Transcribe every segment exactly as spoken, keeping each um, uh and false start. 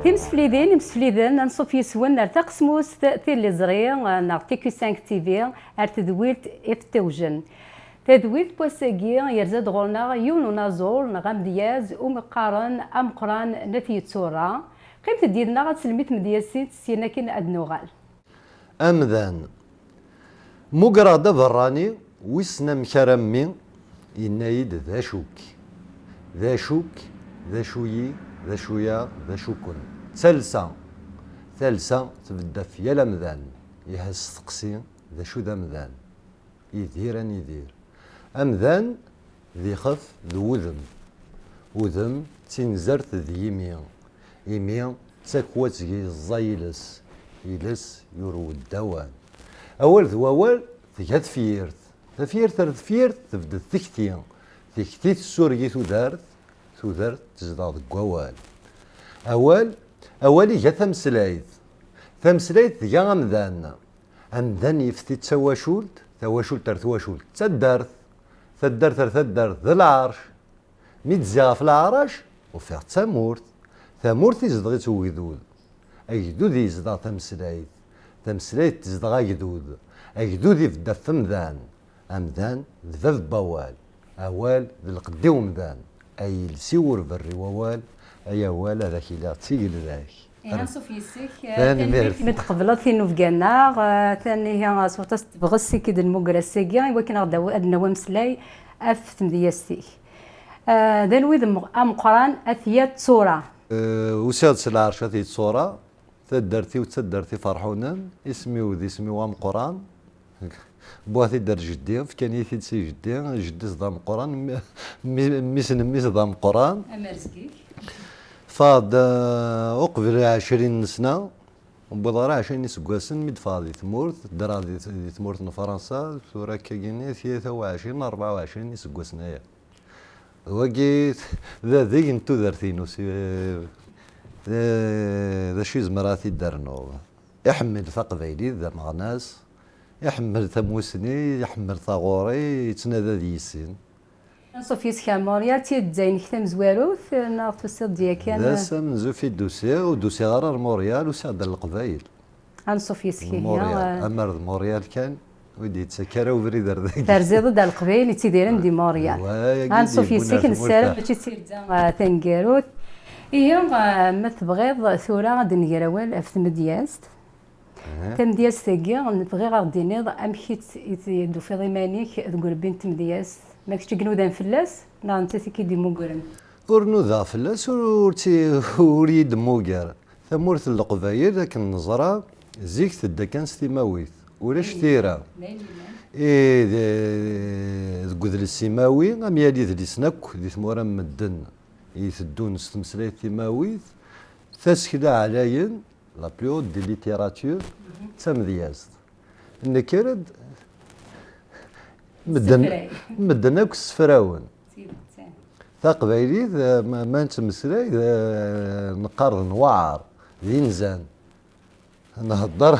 Timseflidin, imsefliden, anṣuf yes-wen ar taqesmust tiliẓri neɣ T Q cinq T V ar tedwilt Ifettewjen. Tadwilt n wass-agi yerza-d ɣur-neɣ yiwen unaẓur neɣ amedyaz umi qqaren ameqqran n At Yettura. Qqimet-d yid-neɣ ad teslem i tmedyazt-is, syin akin ad nuɣal. Amdan. Mmugreɣ-d aberrani, wissen amek ara mmi, yenna-yi-d: "D acu-k? D acu-k? D acu-yi? D acu-yaɣ? D acu-ken?" D talsa. Talsa tbedd ɣef yal amdan. Ihi asteqsi: d acu d amdan? Idir ad nidir. Amdan d ixef d wudem. Udem d tinzert d yimi. Imi d takwat deg yeẓẓa yiles. Iles yurew-d awal. Awal d wawal tga tefyirt. Tafyirt ar tefyirt tebded tekti. Tikti tessureg i tudert. Tudert tezdeɣ deg wawal. Awal, awal iga tameslayt. Tameslayt tga amdan. Amdan yefti d tawacult, tawacult ar twacult d taddart, taddart ar taddart d lɛerc. Mi d-zziɣ ɣef leɛrac, ufiɣ d tamurt. Tamurt izdeɣ-itt ugdud. Agdud yezdeɣ tameslayt. Tameslayt tezdeɣ agdud. Agdud ibedd ɣef umdan. Amdan d bab n wawal. Awal d lqedd i umdan. Ay iles-iw ur berri wawal, ay awal ad ak-iliɣ d tigelda-k. Ihi, anṣuf yes-k, eh, tanemmirt imi d-tqebleḍ tinubga-nneɣ, eh, tanihi, eh, s waṭas n tebɣest i k-id-nmuger ass-agi, i wakken ad d-nawi ameslay ɣef tmedyazt-ik. Eh, d anwi d ameqqran At Yettura? Eh, usiɣ-d s lɛerc At Yettura. Taddart-iw d taddart Iferḥunen, isem-iw d isem-iw ameqqran. Wwiɣ-t-id ar jeddi, fkan-iyi-t-id si jeddi, jeddi-s d ameqqran, mmi-, mmi-, mmi-s n mmi-s d ameqqran. Amerzek-ik. Ffɣeɣ-d, eh, uqbel ɛecrin n sna, ur wwiḍ ara ɛecrin iseggasen mi d-ffɣeɣ di tmurt, ddreɣ di, di tmurt n Fransa, tura akkagini, tlata u ɛecrin, rebɛa u ɛecrin iseggasen aya. Wagi d adeg n tudert-inu, si, d, d acu i zemreɣ ad t-id-rnuɣ? Iḥemmel taqbaylit d ameɣnas, iḥemmel tamusni, iḥemmel taɣuri, yettnadi ad yissin. Anṣuf yes-k a Montréal, d tidet d ayen-ik tamezwarut, neɣ tusiḍ-d yakan? D ass amenzu i d-usiɣ, ur d-usiɣ ara ar Montréal, usiɣ-d ar Leqbayel. Anṣuf yes-k ihi, Montréal, eh, amer d Montréal kan, ur d-yettak ara ubrid ar dagi. Terziḍ-d ar Leqbayel yettidiren di Montréal. Anṣuf yes-k, nessaram mačči d tirza, eh, taneggarut. Ihi, eh, ma tebɣiḍ tura ad d-nger awal ɣef tmedyazt. Tamedyazt-agi, bɣiɣ ad ɣ-d-tiniḍ amek i tt-, i tt-, i d-tufiḍ iman-ik deg urebbi n tmedyazt. Ma kečč i inudan fell-as, neɣ nettat i k-id-immugren? Ur nudaɣ fell-as, ur, ur tt-, ur iyi-d-mmuger. Tamurt n Leqbayel, akken neẓra, zik tedda kan s timawit, ulac tira. I de-, deg udlis timawi, am yal idlisen akk di tmura n medden iteddun s tmeslayt timawit, tasekla ɛlayen, la plus haute des littératures, d tamedyazt. Nekker-d, medden, medden akk ssefrawen. Taqbaylit, eh, ma, ma nettmeslay, eh, neqqar d nwaɛer, d inzan. Nhedder,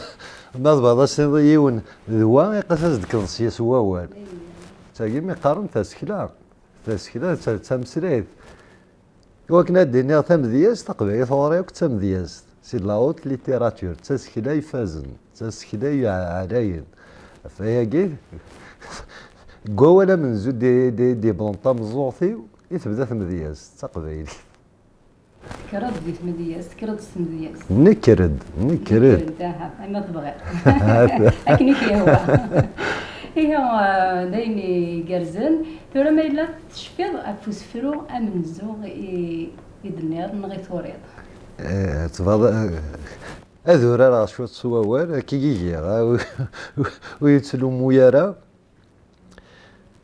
ma tebɣiḍ ad s-tiniḍ i yiwen d wa, iqas ad s-d-kkḍeḍ sya s wawal. D tagi mi qqaren tasekla. Tasekla d ta-, d tameslayt. Iwakken ad d-iniɣ tamedyazt, taqbaylit ɣur-i akk d tamedyazt. C'est de la haute littérature, d tasekla ifazen, d tasekla ɛlayen. Ɣef wayagi, deg wawal amenzu d-, d-, d-yewwḍen tameẓẓuɣt-iw, i tebda tmedyazt, d taqbaylit. Tekkreḍ di tmedyazt, tekkreḍ s tmedyazt. Nekker-d, nekker-d. Nekker-d, aha, ama tebɣiḍ. Akken i k-yehwa. Ihi, eh, d ayen igerrzen. Tura ma yella tecfiḍ ɣef usefru amenzu i, i d-tenniḍ neɣ i turiḍ? Eh, tebɣiḍ, eh, ad urareɣ cwiṭ s wawal, akka i giɣ, ah, ur, ur yettlumu ara.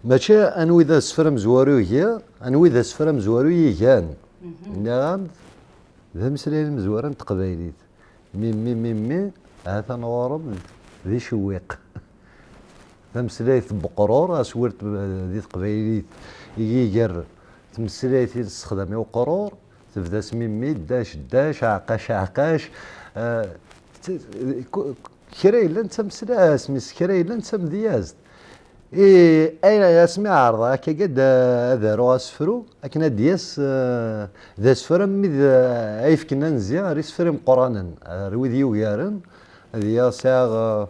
Mačči anwi d asefru amezwaru i giɣ, anwi d asefru amezwaru i igan. Mhm. Nniɣ-am-d, d ameslay amezwaru n teqbaylit. Mimmi, mimmi, ha-t-an ɣur-m d icewwiq. Tameslayt n weqrur, aswir t-, di teqbaylit i yiger tmeslayt i nessexdam i uqrur, tebda s mimmi, ddac, ddac, aɛqac, aɛqac. Eh, t-, ku-, kra yellan d tamesla-, asmi s kra yellan d tamedyazt. I, ay, asmi ɛerḍeɣ akka ad, ad aruɣ asefru, akken ad d-yas, eh, d asefru am wid, eh, ay fken anzi ar isefra imeqqranen, ar wid yugaren, ad yaɣ sɛiɣ, eh,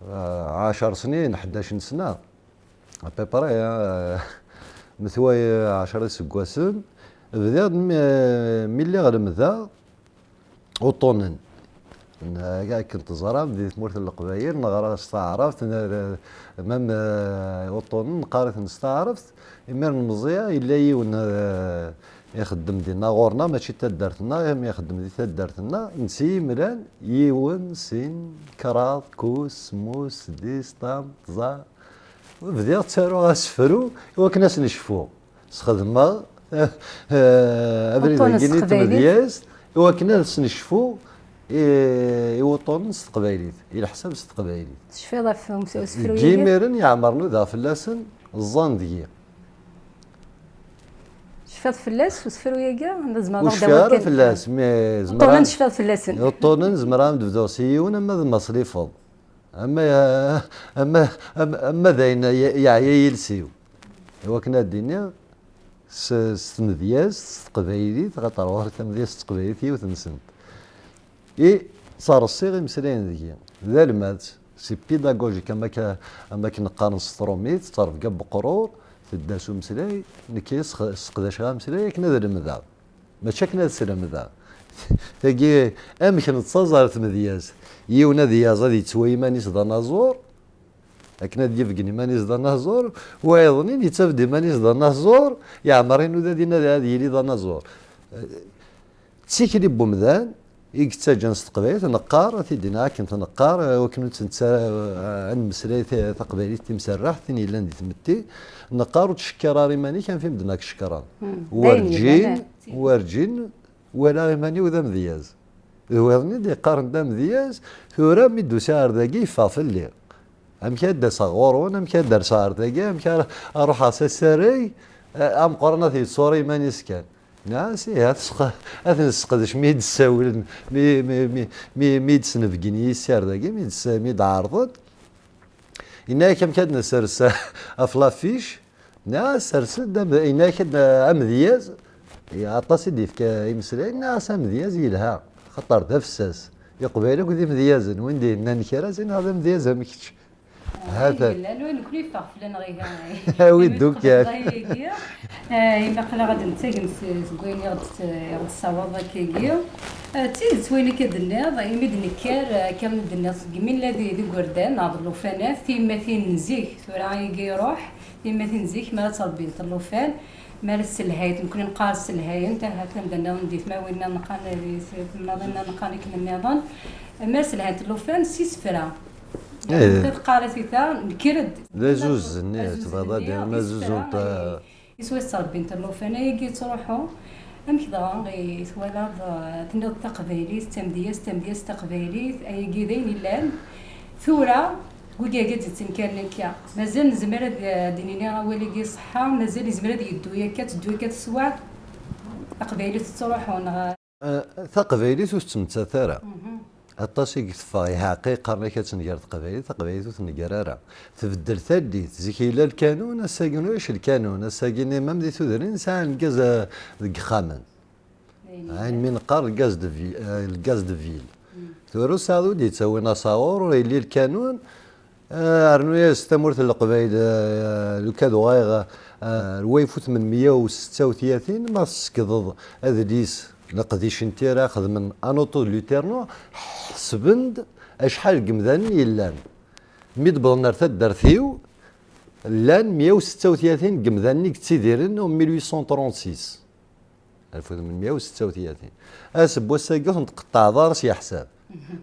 eh, ɛecr snin, ḥdac n sna, à peu près, eh, metway ɛecra iseggasen, bdiɣ-d mi, mi lliɣ lemdeɣ uṭṭunen. N-, akken teẓram, di tmurt n Leqbayel, neɣra s taɛrabt, n-, même, eh, uṭṭunen, neqqar-iten s taɛrabt. Imir n Meẓya, yella yiwen, eh, ixeddem dinna ɣur-neɣ, mačči d taddart-nneɣ, imi ixeddem di taddart-nneɣ, netta i yemlan yiwen, sin, kraḍ, kus, semmus, sḍis, ṭam, tẓa. Bdiɣ ttaruɣ asefru i wakken ad s-necfu. Sxedmeɣ, eh, eh, abrid-agi n tmedyazt i wakken ad s-necfu i, i wuṭṭunen s teqbaylit, i leḥsab s teqbaylit. Tecfiḍ ɣef usefru-agi? Deg yimiren yeɛmer nudaɣ fell-asen, ẓẓan deg-i. Tecfiḍ fell-as usefru-agi? Anda tzemreḍ ad aɣ-d-tawiḍ kan? Ur cfiɣ ara fell-as, mais zemreɣ. Uṭṭunen tecfiḍ fell-asen? Uṭṭunen zemreɣ ad am-d-bduɣ s yiwen ama d maṣlifeḍ. Ama, ama, ama, ama d ayen ye-, yeɛya yiles-iw. I wakken ad d-iniɣ s, s tmedyazt, s teqbaylit, xaṭer ɣur tamedyazt s teqbaylit yiwet-nsent. I ttreṣṣiɣ imeslayen deg-i. D almad, c'est pédagogique, am akka, am akken qqaren s trumit, ttrebga n weqrur, tedda s umeslay, nekk i sseq-, sseqdaceɣ ameslay akken ad lemdeɣ. Mačči akken ad slemdeɣ. Tagi, amek nettaẓ ar tmedyazt? Yiwen ad yaẓ ad yettwali iman-is d anaẓur, akken ad yebgen iman-is d anaẓur, wayeḍnin yettaf-d iman-is d anaẓur, yeɛmer inuda dinna ad, ad yili d anaẓur. D tikli n wemdan i yettaǧǧan s teqbaylit, neqqar, ad t-id-iniɣ akken t-neqqar, eh, akken ur tt-nettu ara, eh, ad nemmeslay ta-, taqbaylit timserreḥt, tin yellan di tmetti, neqqar ur ttcekkir ara iman-ik am medden ad k-cekkren. Hmm. D ayen yellan, werǧin, eh, werǧin walaɣ iman-iw d amedyaz. D wayeḍnin i d-yeqqaren d amedyaz, tura mi d-usiɣ ar dagi yeffeɣ fell-i. Amek ad d-aseɣ ɣur-wen, amek ad d-rseɣ ar dagi, amek ara, ara ruḥeɣ s asarag, eh, ameqqran ad yettṣurri iman-is kan. Nniɣ-as, ih, ad t-sq-, ad t-nesseqdec mi i d-ssawlen, mi, mi, mi, mi, mi i d-snebgen yis-i ar dagi, mi d-s-, mi d-ɛerḍen. Yenna-yak amek ad d-nesres ɣef l'affiche. Nniɣ-as, sers-d am-, yenna-yak ad, amedyaz, aṭas i d-yefka imeslayen, nniɣ-as amedyaz yelha, xaṭer d afessas. Iqbayel akk d imedyazen, win d-yennan kra, zinɣ d amedyaz am kečč. Ha-t-an. Yellan, ur nekkni yeffeɣ fell-aneɣ ihi. Awi-d ukan. Imi tqeḍɛeḍ ayagi, eh, imi aql-aɣ ad nettagem s, seg wayen i ɣ-d-, i ɣ-d-tessawaḍeḍ akkagi. Eh, d tidet wayen akka d-tenniḍ, imi d-nekker, eh, akka d-tenniḍ, seg imi nella di, di igerdan, neɣ d llufanat, tiyemmatin n zik, tura ayagi iruḥ, tiyemmatin n zik, mi ara ttrebbint llufan, mi ara sselhayent, nekkni neqqar sselhayent, ahat anda nniḍen di tmawen-nniḍen neqqar, di temnaḍin-nniḍen neqqar akken nniḍen, mi ara sselhayent llufan s isefra. Eh. Teqqar-as i ta, nekker-d. D azuzen, eh, tebɣiḍ ad d-tiniḍ, am azuzen n isefra, eh, iswa ttrebbint llufan, ayagi yettruḥu. Amek dɣa i twalaḍ, eh, tenniḍ taqbaylit d tamedyazt, tamedyazt d taqbaylit, ayagi d ayen illan. Tura, wigi ad d-yettenkaren akka. Mazal nezmer ad, eh, d-nini awal-agi ṣṣeḥḥa, mazal yezmer ad yeddu akka, teddu akka teswiɛt, taqbaylit tettruḥu, neɣ? Eh, taqbaylit ur tettmettat ara. Mhm. Aṭas i yeffeɣ, iɛeqqa yeqqaren-ak ad tenger teqbaylit, taqbaylit ur tnenger ara. Tbeddel tallit, zik yella lkanun, ass-agi ulac lkanun, ass-agi même di tudrin sɛan lgaz, eh, deg yexxamen. Ayen mi neqqar lgaz de vi-, eh, lgaz de ville. Mm. Tura ur tesɛiḍ ur d-yettawin asaɣur, ur yelli lkanun, eh, rnu-yas tamurt n Leqbayel, eh, lukan uɣaleɣ, eh, ar wayeffus n meyya u setta u tlatin, ma tessekdeḍ adlis n leqdic n tira xedmen Anotto de Luterno, ḥesben-d acḥal n yemdanen yellan. Mi d-wwḍen ar taddart-iw, llan meyya u setta u tlatin n yemdanen i yettidiren en mil huit cent trente-six. Alef u tmenmeyya u setta u tlatin. Aseggas-agi ur ten-tqeṭṭɛeḍ ara s yeḥsab.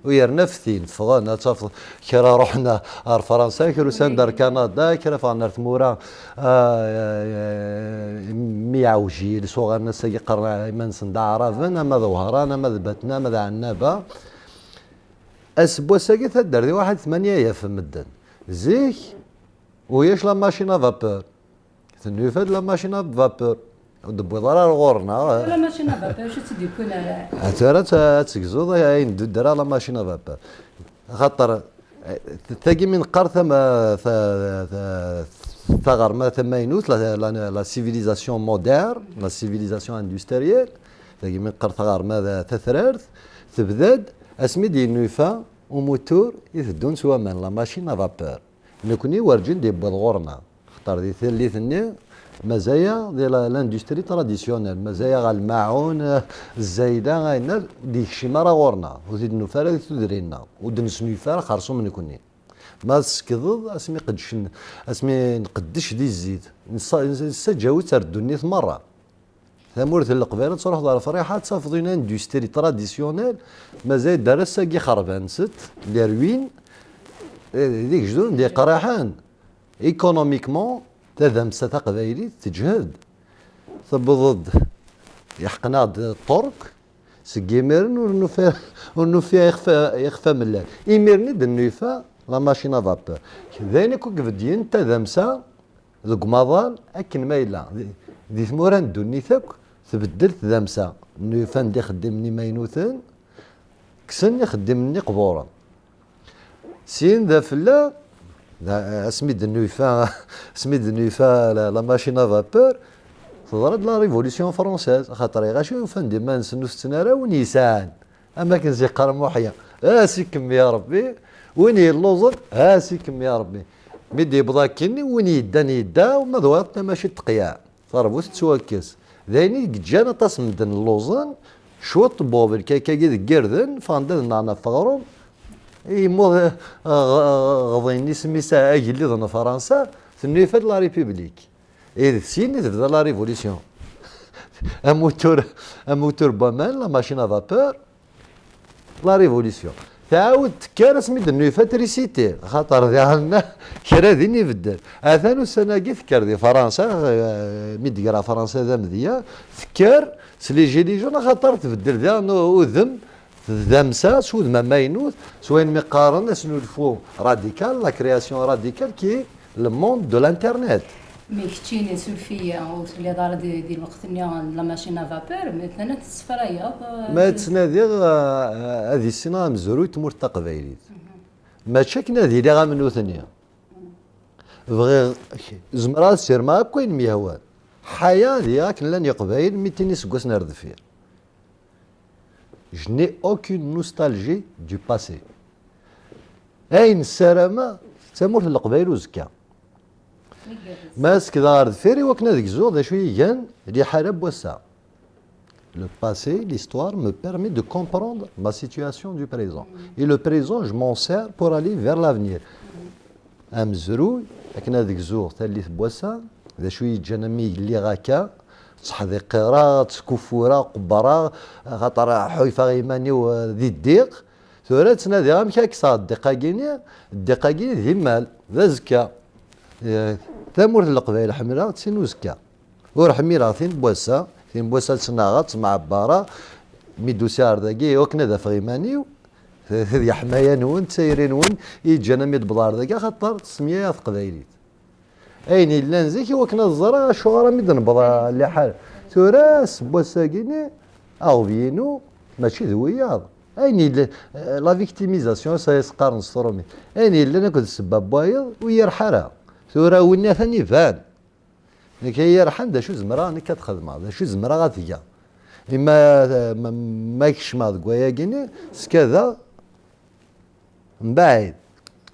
U yerna ftin, ffɣen, ad tafeḍ kra ruḥen ar Fransa, kra usan-d ar Kanada, kra ffɣen ar tmura, ah, mi iɛewjil, s uɣernas-agi qqaren iman-nsen d Aɛraben, ama d Wehran, ama d Batna, ama d Ɛennaba. Aseggas-agi taddart-iw waḥed tmanya alaf n medden. Zik, ulac la machine à vapeur. Tennufa-d la machine à vapeur. Ur d-tewwiḍ ara ar ɣur-neɣ. La machine à vapeur, acu tt-id-yewwin ara? Tura ad t-, ad tegzuḍ ayen d-teddra la machine à vapeur. Axaṭer, eh, tagi mi neqqar tama-, ta-, ta-, taɣerma tamaynut, la, la, la civilisation moderne, la civilisation industrielle, tagi mi neqqar taɣerma tatrart, tebda-d asmi d-yennufa umutur iteddun s waman, la machine à vapeur. Nekni werǧin d-yewwiḍ ɣur-neɣ. Xaṭer di tallit-nni, mazaya di la, l'industrie traditionnelle, mazaya ɣer lmaɛun, eh, zzayda, ayenna, ur d-yekcim ara ɣur-neɣ, ur t-id-nufi ara di tudrin-nneɣ, ur d-nesnulfa ara xersum nekni. Ma tsekdeḍ, asmi qeddcen, asmi nqeddec di zzit, nessa-, nessaǧaw-itt ar ddunit merra. Tamurt n Leqbayel, ad truḥeḍ ɣer Friḥa, ad tafeḍ une industrie traditionnelle, mazal d ar ass-agi xerban-tt, les ruines, eh, d igejduren d iqraḥen. Économiquement, tadamsa taqbaylit teǧhed. Tewweḍ-d, yeḥqen-aɣ-d Ṭṭurk, seg imiren ur nufi, ur nufi ixef, ixef amellal. Imiren i d-nufa la machine à vapeur. D ayen akk i ibedyen tadamsa deg umaḍal akken ma yella. Di, di tmura n ddunit akk, tbeddel tdamsa. Nufan-d ixeddimen imaynuten, kksen ixeddimen-nni qburen. Syin d afella, d, asmi d-nufa, asmi d-nufa la, la machine à vapeur, teḍra-d la Révolution française, axaṭer iɣaci ufan-d iman-nsen ur tetten ara win yesɛan. Am akken s-yeqqar Muḥya, a s-ikemmel Ṛebbi, win yelluẓen, a s-ikemmel Ṛebbi. Mi d-yewweḍ akken, win yeddan yedda, ma d wayeḍ tamacint teqyeɛ. Tarbut tettwakkes. D ayen i yeǧǧan aṭas n medden lluẓen, cwiṭ n weɣbel kan akkagi deg irden, ffɣen-d ad nnaɣen ɣef uɣrum, yemmut, eh, ɣ-, ɣḍin isem-is agellid n Fransa, tennufa-d la République. Et d syin i tebda la révolution. Amutur, amutur n waman, la machine à vapeur, la révolution. Tɛawed tekker asmi d-nufa trisiti, xaṭer diɣen kra din ibeddel. Atan ussan-agi tekker di Fransa, eh, mi d-tegra Fransa d amedya, tekker s les gilets jaunes, axaṭer tbeddel diɣen u-, udem, tdamsa s udem amaynut, s wayen mi qqaren asnulfu radical, la création radicale, qui est le monde de l'internet. Mi keččini, suref-iyi, ur telliḍ ara di, di lweqt-nni n la machine à vapeur, mais tana tessefrayeḍ, eh, ma ttnadiɣ, eh, ad issineɣ amezruy n tmurt taqbaylit. Mačči akken ad iliɣ am nutni. Bɣiɣ, zemreɣ ad sirmeɣ akk ayen myehwan. Ḥaya ad iliɣ akken llan Yeqbayel mi tin iseggasen ar deffir. Je n'ai aucune nostalgie du passé. Ayen ssarameɣ d tamurt n Leqbayel uzekka. Ma sekdeɣ ar deffir i wakken ad gzuɣ d acu i gan liḥala n wass-a. Le passé, l'histoire me permet de comprendre ma situation du présent. Et le présent, je m'en sers pour aller vers l'avenir. Amezruy, akken ad gzuɣ tallit n wass-a, d acu i yeǧǧan ami lliɣ akka, tteḥdiqireɣ, ttkuffureɣ, qebbreɣ, axaṭer ḥulfaɣ iman-iw, eh, di ddiq. Tura ttnadiɣ amek ad kkseɣ ddiq-agi-ni, ddiq-agi d imal, d azekka. Eh, tamurt n Leqbayel ḥemmleɣ-tt sin uzekka. Ur ḥmileɣ tin n wass-a, tin n wass-a ttnaɣeɣ, ttemɛebbareɣ, mi d-usiɣ ar dagi, i wakken ad afeɣ iman-iw, d yeḥmaya-nwen, d tayri-nwen, i yeǧǧan ami d-wwḍeɣ ar dagi, axaṭer semyayeɣ teqbaylit. Ayen yellan zik, i wakken ad ẓreɣ acuɣer ami d-newweḍ a liḥal. Tura, s wass-agi-ni, aɣbel-inu, mačči d wiyaḍ. Ayen yellan, eh, la victimisation, ass-a as-qqaren s tṛumit. Ayen yellan akked ssebba n wayeḍ, ur yerḥa ara. Tura, winna atan iban. Nekk ay yerḥan d acu zemreɣ nekk ad xedmeɣ, d acu zemreɣ ad t-geɣ. Ima, ma, ma kecmeɣ deg wayagi-ni, skadaɣ mbaɛid,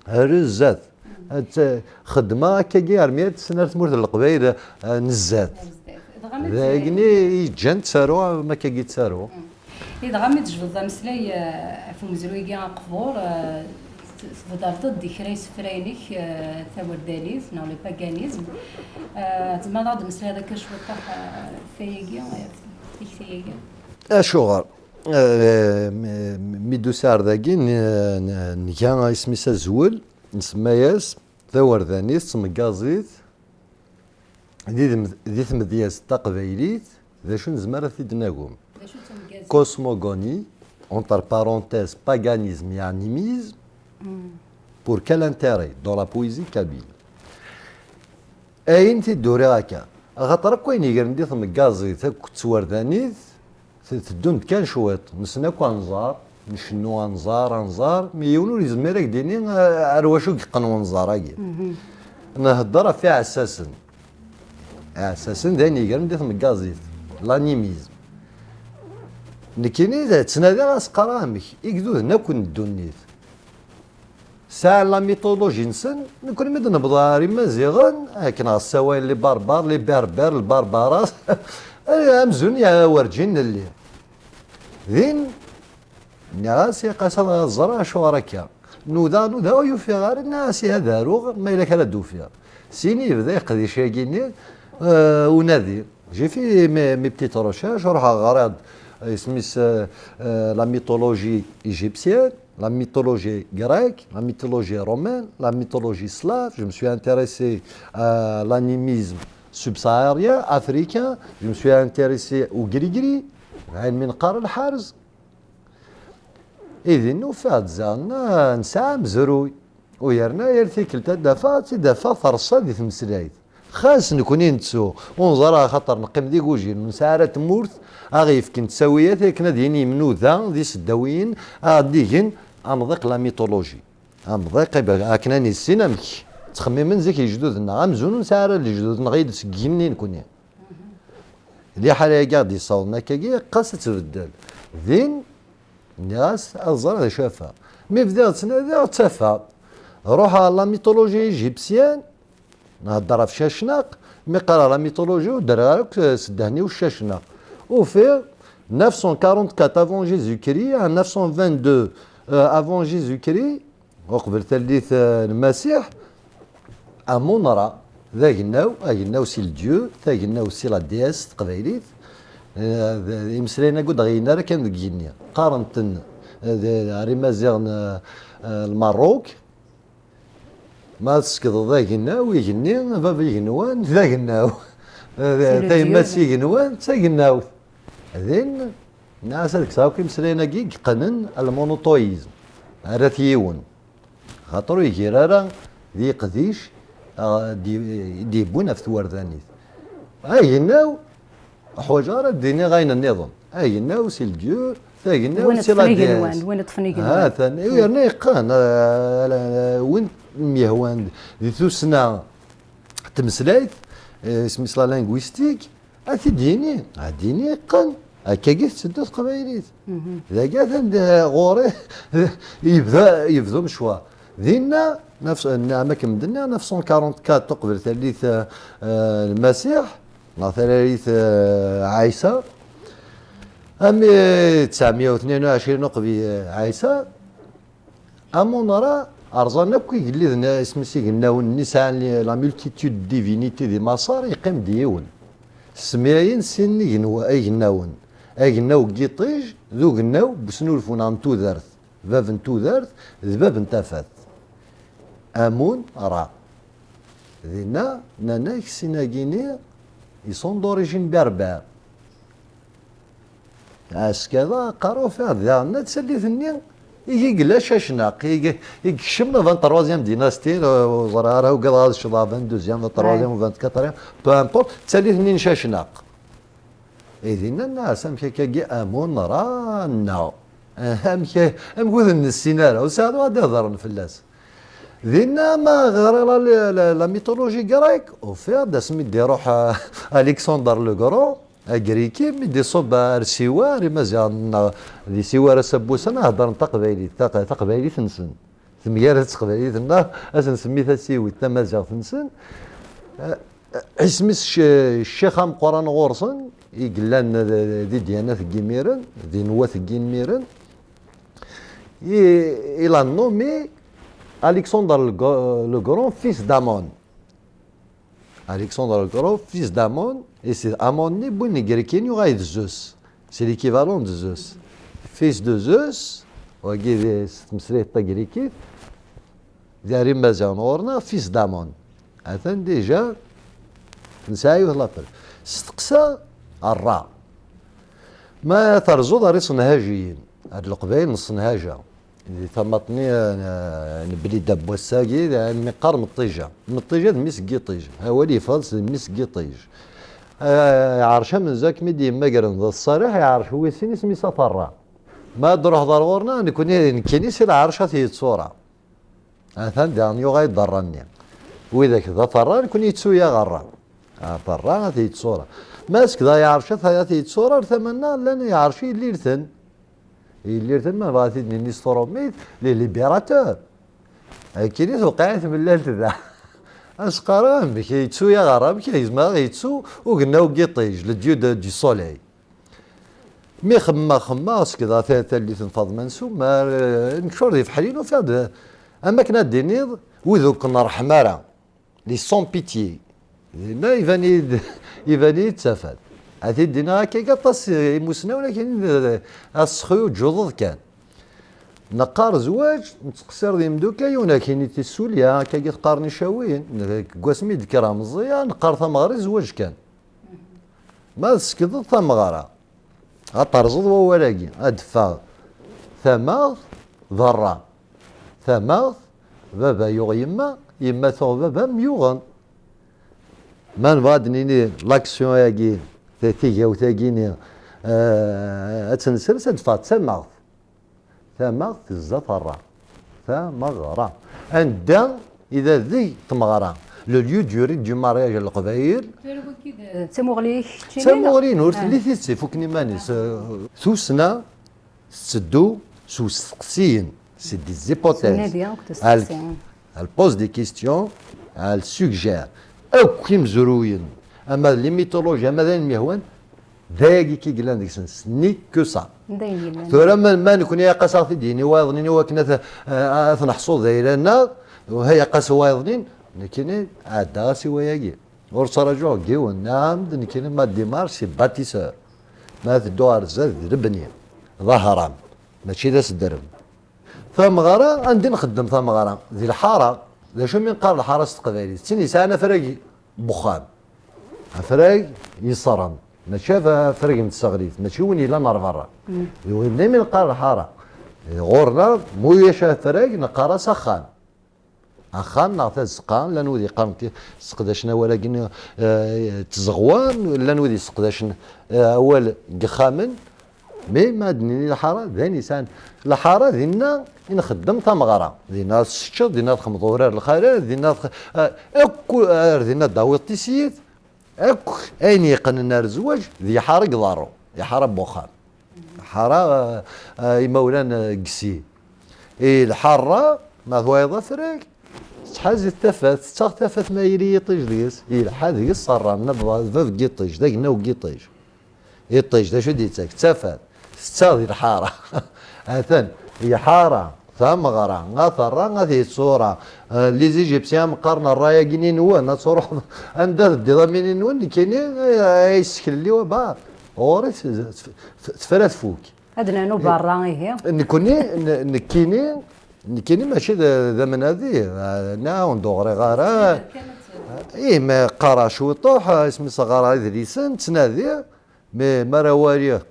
ar zdat. Ad t-, xedmeɣ akkagi armi ad tessen ar tmurt n Leqbayel, eh, nezzat. Dagni i yeǧǧan ttaruɣ am akkagi ttaruɣ. I dɣa mi d-tejbdeḍ ameslay, eh, ɣef umezruy-agi aqbur, eh, Thedreḍ-d di kra isefra-inek, eh, tawerdanit neɣ le paganisme. Eh, tzemreḍ ad d-temmeslayeḍ akka cwiṭ, eh, ɣef wayagi, eh, tikti-agi? Acuɣer? Eh, mi, mi d-usiɣ ar dagi, n-, n-, nga isem-is azwel, nsemma-yas tawerdanit d tmeggaẓit di dem-, di tmedyazt taqbaylit, d acu nezmer ad t-id-nagem? D acu d tmeggaẓit? Cosmogonie, entre parenthèses, paganisme et animisme, pour quel intérêt dans la poésie kabyle? Ayen t-id-uriɣ akka, axaṭer akk ayen yegren di tmeggaẓit akked twerdanit, t-, teddunt kan cwiṭ. Nessen akk anẓar, ncennu anẓar, anẓar, mi yiwen ur yezmir ad k-d-yini, eh, ar wacu i yeqqen wenẓar-agi. Nhedder ɣef iɛessasen. Iɛessasen d ayen yegren di tmeggaẓit, l'animisme. Nekkini d ttnadiɣ ad s-qqareɣ amek, igduden akk n ddunit sɛan la mythologie-nsen, nekkni mi d-nebḍa ar Imaziɣen, akken ɣas ssawalen les barbares, les berbères, lbarbara, amzun ya-, werǧin nelli. Din, nniɣ-as, "Iqas ad ẓreɣ acuɣer akka." Nuda, nuda, ur yufiɣ ara, nniɣ-as, "Ihi ad aruɣ, ma yella kra d-ufiɣ." Syin yebda yeqdic-agi-nni, eh, unadi. J'ai fait mes, mes petites recherches, ruḥeɣ ɣriɣ-d, eh, isem-is, eh, eh, la mythologie égyptienne, la mythologie grecque, la mythologie romaine, la mythologie slave. Je me suis intéressé à l'animisme subsahérien, africain. Je me suis intéressé au grigri, ayen mi neqqar lḥerz. Idin ufiɣ-d ziɣen, ah, nesɛa amezruy. U yerna yal tikkelt ad d-afeɣ, ad tt-id-afeɣ terṣa di tmeslayt. Xas nekkni nettu, ur neẓri axaṭer neqqim d igujil, ur nesɛi ara tmurt, a ɣ-yefken ttawiyat akken ad yini yimnuda d iseddawiyen, a ɣ-d-igen amḍiq la mythologie. Amḍiq, iba-, akken ad nissin amek ttxemmimen zik lejdud-nneɣ, amzun ur nesɛi ara lejdud-nneɣ i d seg yigenni nekkni. Liḥala-agi a ɣ-d-yessawḍen akkagi, ɣas ad tbeddel. Din, nniɣ-as, "Ad ẓreɣ d acu afeɣ." Mi bdiɣ ttnadiɣ, ttafeɣ. Ruḥeɣ ɣer la mythologie égyptienne, nhedder ɣef Cacnaq, mi qqareɣ la mythologie, ur ddreɣ ara akk s ddehn-iw Cacnaq. Ufiɣ neuf cent quarante-quatre avant Jésus-Christ à neuf cent vingt-deux, euh, avant Jésus-Christ, uqbel tallit, eh, n Lmasiḥ, Amun-Ra, d agennaw, agennaw si le dieu, tagennaw si la déesse s teqbaylit. Eh, d, imeslayen-agi ur d-ɣiyin ara kan deg igenni. Qqaren-ten, eh, d, ar Imaziɣen, eh, eh, Lmerruk. Ma tsekdeḍ agennaw, igenni, bab igenwan, d agennaw. Eh, c'est le tayemmat dieu. S igenwan, d tagennawt. Din, nniɣ-as ad kkseɣ akk imeslayen-agi i yeqqnen lmonothéisme. Rret yiwen. Xaṭer ur yegir ara d iqdic, ah, d-, d-yewwin ɣef twerdanit. Agennaw, ḥwaǧeɣ ara d-iniɣ ayen nniḍen. Agennaw, c'est le dieu, tagennaw, c'est la déesse. Win iṭṭfen igenwan, win iṭṭfen igenwan. Ha-t-an, yerna yeqqen, ah, win myehwan di tussna tmeslayt, eh, isem-is la linguistique, ad t-id-yini, ad d-yini yeqqen. Akkagi tetteddu teqbaylit. Dagi atan d-, ɣur-i yebda, yebda umecwar. Dinna, nafs-, nniɣ-am akken d-nniɣ, neuf cent quarante-quatre uqbel tallit, eh, eh, Lmasiḥ, neɣ talalit, eh, Ɛisa. Ami tesɛemya u tnin u ɛecrin uqbel, eh, Ɛisa, Amun-Ra, rẓan akk igelliden, isem-is igennawen-nni sɛan li-, la multitude de divinités di Maṣer, yeqqim-d yiwen. Semyayen sin igenwa-, igennawen. Agennaw n yiṭij, d ugennaw n usnulfu neɣ n tudert. Bab n tudert, d bab n tafat. Amun-Ra. Dinna, nnan-ak sin-agi-nni, ils sont d'origine berbère. Askada, qqareɣ, ufiɣ-d daɣen tallit-nni i yella Cacnaq, i, i yekcem vingt-troisième dynastie, ur ẓriɣ ara, ugadeɣ ad ccḍeɣ vingt-deuxième, vingt-troisième, ouais, ou vingt-quatrième, peu importe, tallit-nni n Cacnaq. I dinna nniɣ-as, amek akkagi Amun-Ra, neɣ amek, amek ur ten-nessin ara, ur sɛiɣ ad iḍerren fell-as. Dinna ma ɣriɣ la, la, la, la mythologie grecque, ufiɣ-d asmi d-iruḥ, eh, Alexandre le Grand, Agriki, mi d-iṣubb ar Siwa, ar Imaziɣen, neɣ di Siwa ara s-abbusen, heddren taqbaylit, taq-, taqbaylit-nsen. Temgarad s teqbaylit-nneɣ, ad s-nsemmi tasiwit tamaziɣt-nsen. Eh, isem-is cc-, ccix ameqqran ɣur-sen, i yellan d, di dyanat n yimiren, di nwat n yimiren. I, il a nommé Alexandre le, Gr- le Grand, fils d'Amon. Alexandre le Grand, fils d'Amon, et c'est Amon-nni n Yigrikyen, yuɣal d Zeus. C'est l'équivalent de Zeus. Fils de Zeus, wagi di s tmeslayt tagrikit, d ar imaziɣen ɣur-neɣ, fils d'Amon. Atan déjà, nesɛa yiwet l'appel. Steqsa Ra. Ma terzuḍ ar isenhajiyen, ar leqbayel n Senhaja, di tamaṭ-nni, eh, n Blida n wass-agi, d mi qqar Meṭṭija. Meṭṭija d mmi-s n Yiṭij. Awal yeffeɣ-d s mmi-s n Yiṭij. Eh, Iɛerc amenzu akken mi d-yemmagren d Ṣṣaliḥ, Iɛerc wis sin isem-is At Rra. Ma d-truḥeḍ ar ɣur-neɣ, nekkni, nekkini si Lɛerc At Yettṣura. Atan diɣen yuɣal-d Rra-nni. Widak d At Rra, nekkni yettu-yaɣ Rra. At Rra, At Yettṣura. Ma asekk d Iɛerc At, At Yettṣura, ar tama-nneɣ llan Iɛerc Yellirten. Yellirten, ma bɣa ad t-id-nini s trumit, les libérateurs. Akkin i tewqeɛ i tmellalt da. As-qqareɣ, amek yettu-yaɣ Rra, amek yezmer ad yettu ugennaw n Yiṭij, le dieu de, du soleil. Mi xemmeɣ, xemmeɣ, seg da ta-, tallit n Faḍma n Sumer, eh, nekcur di Feḥli, ufiɣ-d, am akken ad d-tiniḍ, wid ur ken-rḥem ara, les sans pitié. Dinna iban-iyi-d, iban-iyi-d tafat. Ad t-id-iniɣ akka, aṭas, eh, imusnawen akken, eh, ad sexyuǧuḍeḍ kan. Neqqar zwaǧ, nettqeṣṣir d imeddukal, yiwen akin i tissulya, akka i t-qqaren icawiyen, deg wasmi i d-kkreɣ meẓẓiyeɣ, neqqar tameɣra i zwaǧ kan. Ma tsekdeḍ tameɣra, ad terẓeḍ wawal-agi, ad d-teffeɣ tamaɣt d Rra. Tamaɣt, baba yuɣ yemma, yemma tuɣ baba myuɣen. Ma nebɣa ad d-nini l'action-agi, ta-, tigawt-agi-ni, eh, ad tt-nsers, ad d-teffeɣ d tamaɣt. Tamaɣt tezza T Rra. Tameɣra. Anda i d adeg tmeɣra? Le lieu du rite du mariage n Leqbayel. Tura wagi d, d tamuɣli-ik keččini, neɣ? D tamuɣli-inu, ur telli tidet ifuken iman-is. Eh, tussna tetteddu s usteqsiyen, c'est des hypothèses. Tettnadi akked usteqsiyen. Elle, elle pose des questions, elle suggère. Akk imezruyen, ama d les mythologies, ama d ayen yehwan, d ayagi i yellan deg-sen, ce n'est que ça. D ayen yellan. Tura ma, ma nekni aqas ad ɣ-t-id-yini wayeḍnin i wakken ad, ad t-neḥṣu d ayla-nneɣ, uhay aqas wayeḍnin, nekkini ɛeddaɣ-as i wayagi. Ur ttraǧuɣ deg yiwen, nniɣ-am-d nekkini ma ddimar c'est bâtisseur. Ma teddu ɣer zdat d lebni, d ahram, mačči d asedrem. Tameɣra, anda i nxeddem tameɣra? Di lḥara. D acu mi neqqar lḥara s teqbaylit? D tin yesɛan afrag n wexxam. Afrag yeṣṣren. Mačči af-, afrag n tseɣlit, mačči win yellan ar berra. Mm. D winna mi neqqar lḥara. Ɣur-neɣ, ma ulac afrag, neqqar-as axxam. Axxam neɣ tazeqqa, llan wid yeqqaren ti-, sseqdacen awal-agi, eh, tzeɣwa, llan wid yesseqdacen, eh, awal n yexxamen. Mi ma ad d-nini lḥara, d ayen yesɛan. Lḥara dinna i nxeddem tameɣra. Dinna ad teččeḍ, dinna ad txedmeḍ urar lxalat, dinna ad tx-, eh, akk, ar dinna ad d-tawiḍ tissit. Akk ayen yeqqnen ar zzwaǧ, d lḥara i iḍerru, lḥara n wexxam. Lḥara, eh, eh, imawlan, eh, deg sin. I lḥara, ma twayeḍ afrag, tettḥaz-it tafat, tettaɣ tafat ma yili yiṭij deg-s, yelḥa deg-s Ṣerran, d bab n yiṭij, d agennaw n yiṭij. Iṭij, d acu i d-yettak? D tafat. Tettaɣ di lḥara. Atan, lḥara, tameɣra, At Rra, At Yettṣura. Eh, les Égyptiens am qqaren rray-agi-nni-nwen, ad truḥeḍ anda teddiḍ am ini-nwen, nekkini, eh, ay yesseklen liwa, bah, ɣur-i t-, t-, t-, tefra tfuk. Ad nernu berra, ihi. Nekkni, n-, nekkini, nekkini mačči d, d amnadi, eh, neɣ ur d-ɣriɣ ara. Ih, ma qqareɣ cwiṭuḥ, eh, isem-is ɣareɣ idlisen, ttnadiɣ, mais mi ara waliɣ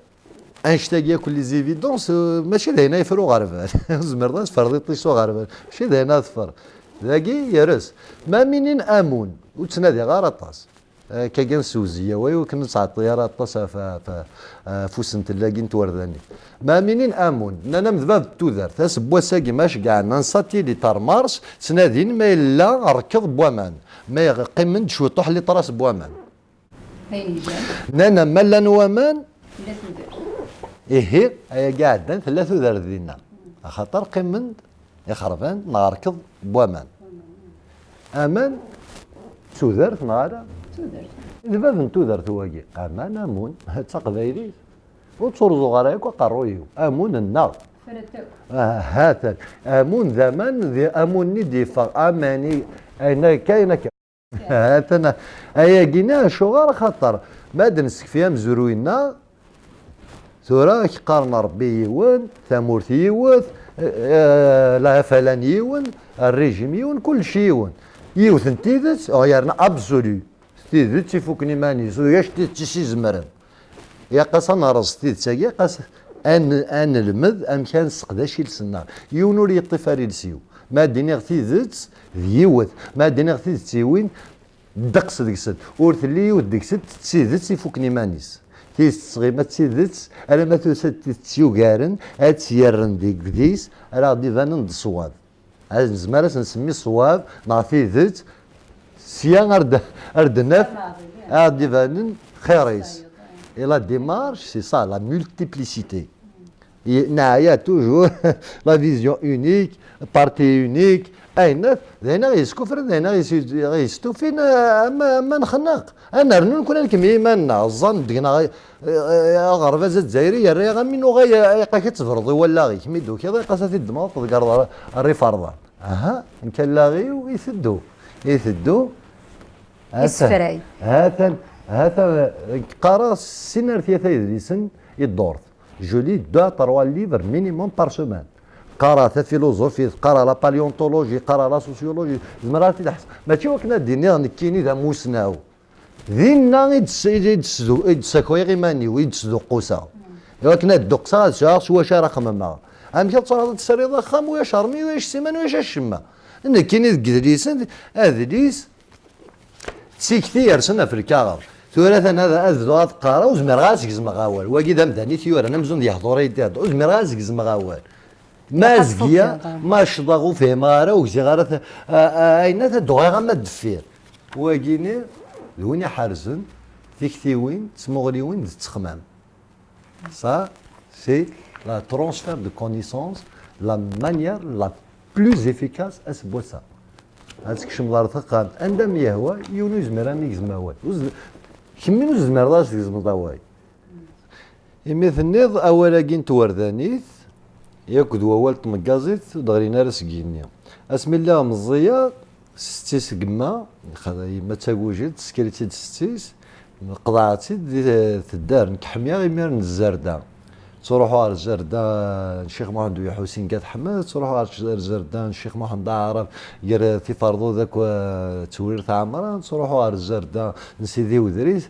annect-agi akk les évidences, eh, mačči d ayen ay yefra uɣerbal. Tzemreḍ ad tefreḍ iṭij s uɣerbal, mačči d ayen ad tefreḍ. Dagi yers. Ma minin amun, ur ttnadiɣ ara aṭas. Akka kan s uwzeyyaw, ay wakken ur ttɛeṭṭi ara aṭas ɣef, ɣef, ɣef usentel-agi n twerdanin. Ma minin amun, nnan-am d bab n tudert, aseggas-agi ma ceggɛen un satellite ar Mars, ttnadin ma yella rrkeḍ n waman, ma qqimen-d cwiṭuḥ litras n waman. Ayen yellan. Nnan-am ma llan waman, yella tudert. Ihi, ayagi iɛeddan tella tudert dinna. Axaṭer qqimen-d ixerban neɣ rrkeḍ n waman. Aman d tudert neɣ ala? D tudert. D bab n tudert wagi. Aman, amun, d taqbaylit. Ur ttruẓuɣ ara yakk aqerruy-iw. Amun nneɣ. Ah, ha-t-an. Amun d aman, d amun-nni d-yeffeɣ. Aman-i, ayen akka, ayen akka. Ha-t-an. Ayagi-nni acuɣer? Axaṭer ma d-nessekfi amezruy-nneɣ, tura ak-qqaren Ṛebbi yiwen, tamurt yiwet, eh, eh, lafalan yiwen, rrijim yiwen, kullec yiwen. Yiwet n tidet, oh, yerna absolu. Tidet ifuken iman-is, ulac tidet i s-izemren. Ilaq-as ad nerreẓ tidet-agi, ilaq-as ad n-, ad nelmed amek ad nesseqdac iles-nneɣ. Yiwen ur yeṭṭif ara iles-iw. Ma ad d-iniɣ tidet, d yiwet. Ma ad d-iniɣ tidet i win, ddeqs deg-sent. Ur telli yiwet deg-sent d tidet ifuken iman-is. Tidet tettɣima d tidet, alamma tusa-d tidet yugaren, ad tt-yerren deg deg-s, ara ɣ-d-ibanen d ṣṣwab. Ad nezmer ad s-nsemmi ṣṣwab neɣ tidet, sya ar d-, ar d-naf, ad d-ibanen xir-is. Et la démarche, c'est ça, la multiplicité. I-, neɛya toujours, la vision unique, parti unique, ayen, d ayen aɣ-yeskufren, d ayen aɣ-yes-, aɣ-yestufin, am, am ma nxenneq. Ad nernu nekkni ad nkemmel iman-nneɣ, ẓẓan deg-neɣ, eh, eh, aɣerbaz azzayri yerra-yaɣ am inuɣa, ilaq-ak ad tebreḍ i wallaɣ-ik, mi d-tukiḍ ilaq-as ad t-id-temmɣeḍ deg rrif rrḍa. Aha, nekk allaɣ-iw iteddu, iteddu. Atan, Isefray. Atan, atan, qqareɣ sin ar tlata yedlisen i ddurt. Je lis deux à trois livres minimum par semaine. Qqareɣ tafiluẓufit, qqareɣ la paléontologie, qqareɣ la sociologie. Zemreɣ ad t-id-ḥesbeɣ. Mačči wakken ad d-iniɣ nekkini d amusnaw. Dinna i d-s-, i d-sdu-, i d-ssakayeɣ iman-iw, i d-sduqquseɣ. Iwakken ad dduqseɣ, ad sɛuɣ s wacu ara xemmemeɣ. Amek ad truḥeḍ ad tesriḍ axxam, ulac ṛṛmil, ulac ssiman, ulac acemma. Nekkini deg yidlisen, adlis, d tikti yersen ɣef lkaɣeḍ. Tura atan ad, ad bduɣ ad qqareɣ, ur zmireɣ ara ad s-gezmeɣ awal. Wagi d amdan i t-yuran, amzun d yehḍur i d-ihedder. Ur zmireɣ ara ad s-gezmeɣ awal. Ma Ilaq ad zgiɣ, tfukkeḍ. Ma ccḍeɣ ur fhimeɣ ara, ur gziɣ ara ta-, a-, a-, ayen ad dduɣ am ad deffir. Wagini d win iḥerzen tiktiwin, tmuɣliwin d ttexmam. Ça, c'est la transfert de connaissances, la manière la plus efficace à ce bout-là. Ad tkecmeḍ ɣer texxamt, anda mi yehwa, yiwen ur yezmir ad m-igzem awal. Ur z-, kemmini ur tezmireḍ ad s-tgezmeḍ awal. Imi tenniḍ awal-agi n twerdanit, yakk d wawal n tmeggazit, ur d-ɣlin ara seg yigenni. Asmi lliɣ meẓẓiyeɣ, setti-s n yemma, yemma d tagujilt, tesker-itt-id setti-s, qeḍɛeɣ-tt-id di tedder. Nekk ḥmiɣ imir n tzerda. Ttruḥuɣ ɣer tzerda n Ccix Muḥend U Ḥusin deg At Ḥmed, ttruḥuɣ ɣer tzerda n Ccix Muḥend Aɛrab gar Tiferḍuda akked Tewrirt Ɛemran, ttruḥuɣ ɣer tzerda n Sidi Wedris.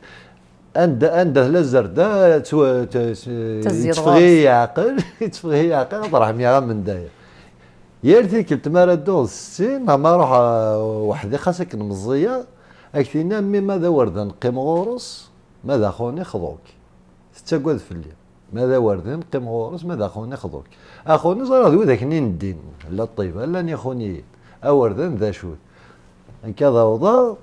Anda, anda tella tzerda, ttw-, t-, s-, Tezziḍ yetteffeɣ-iyi ɣur-s. Yeɛqel, yetteffeɣ-iyi yeɛqel, ad ṛeḥmiɣ amenday. Yal tikkelt mi ara dduɣ d setti, neɣ ma ruḥeɣ, uh, weḥd-i, xas akken meẓẓiyeɣ, ad k-tini, a mmi, ma d awerdan qqim ɣur-s, ma d axuni xḍu-k. Tettagad fell-i. Ma d awerdan qqim ɣur-s, ma d axuni xḍu-k. Axuni ẓriɣ d widak-nni n ddin, la ṭṭiba, llan ixuniyen. Awerdan d acu-t? Nekk ad awḍeɣ,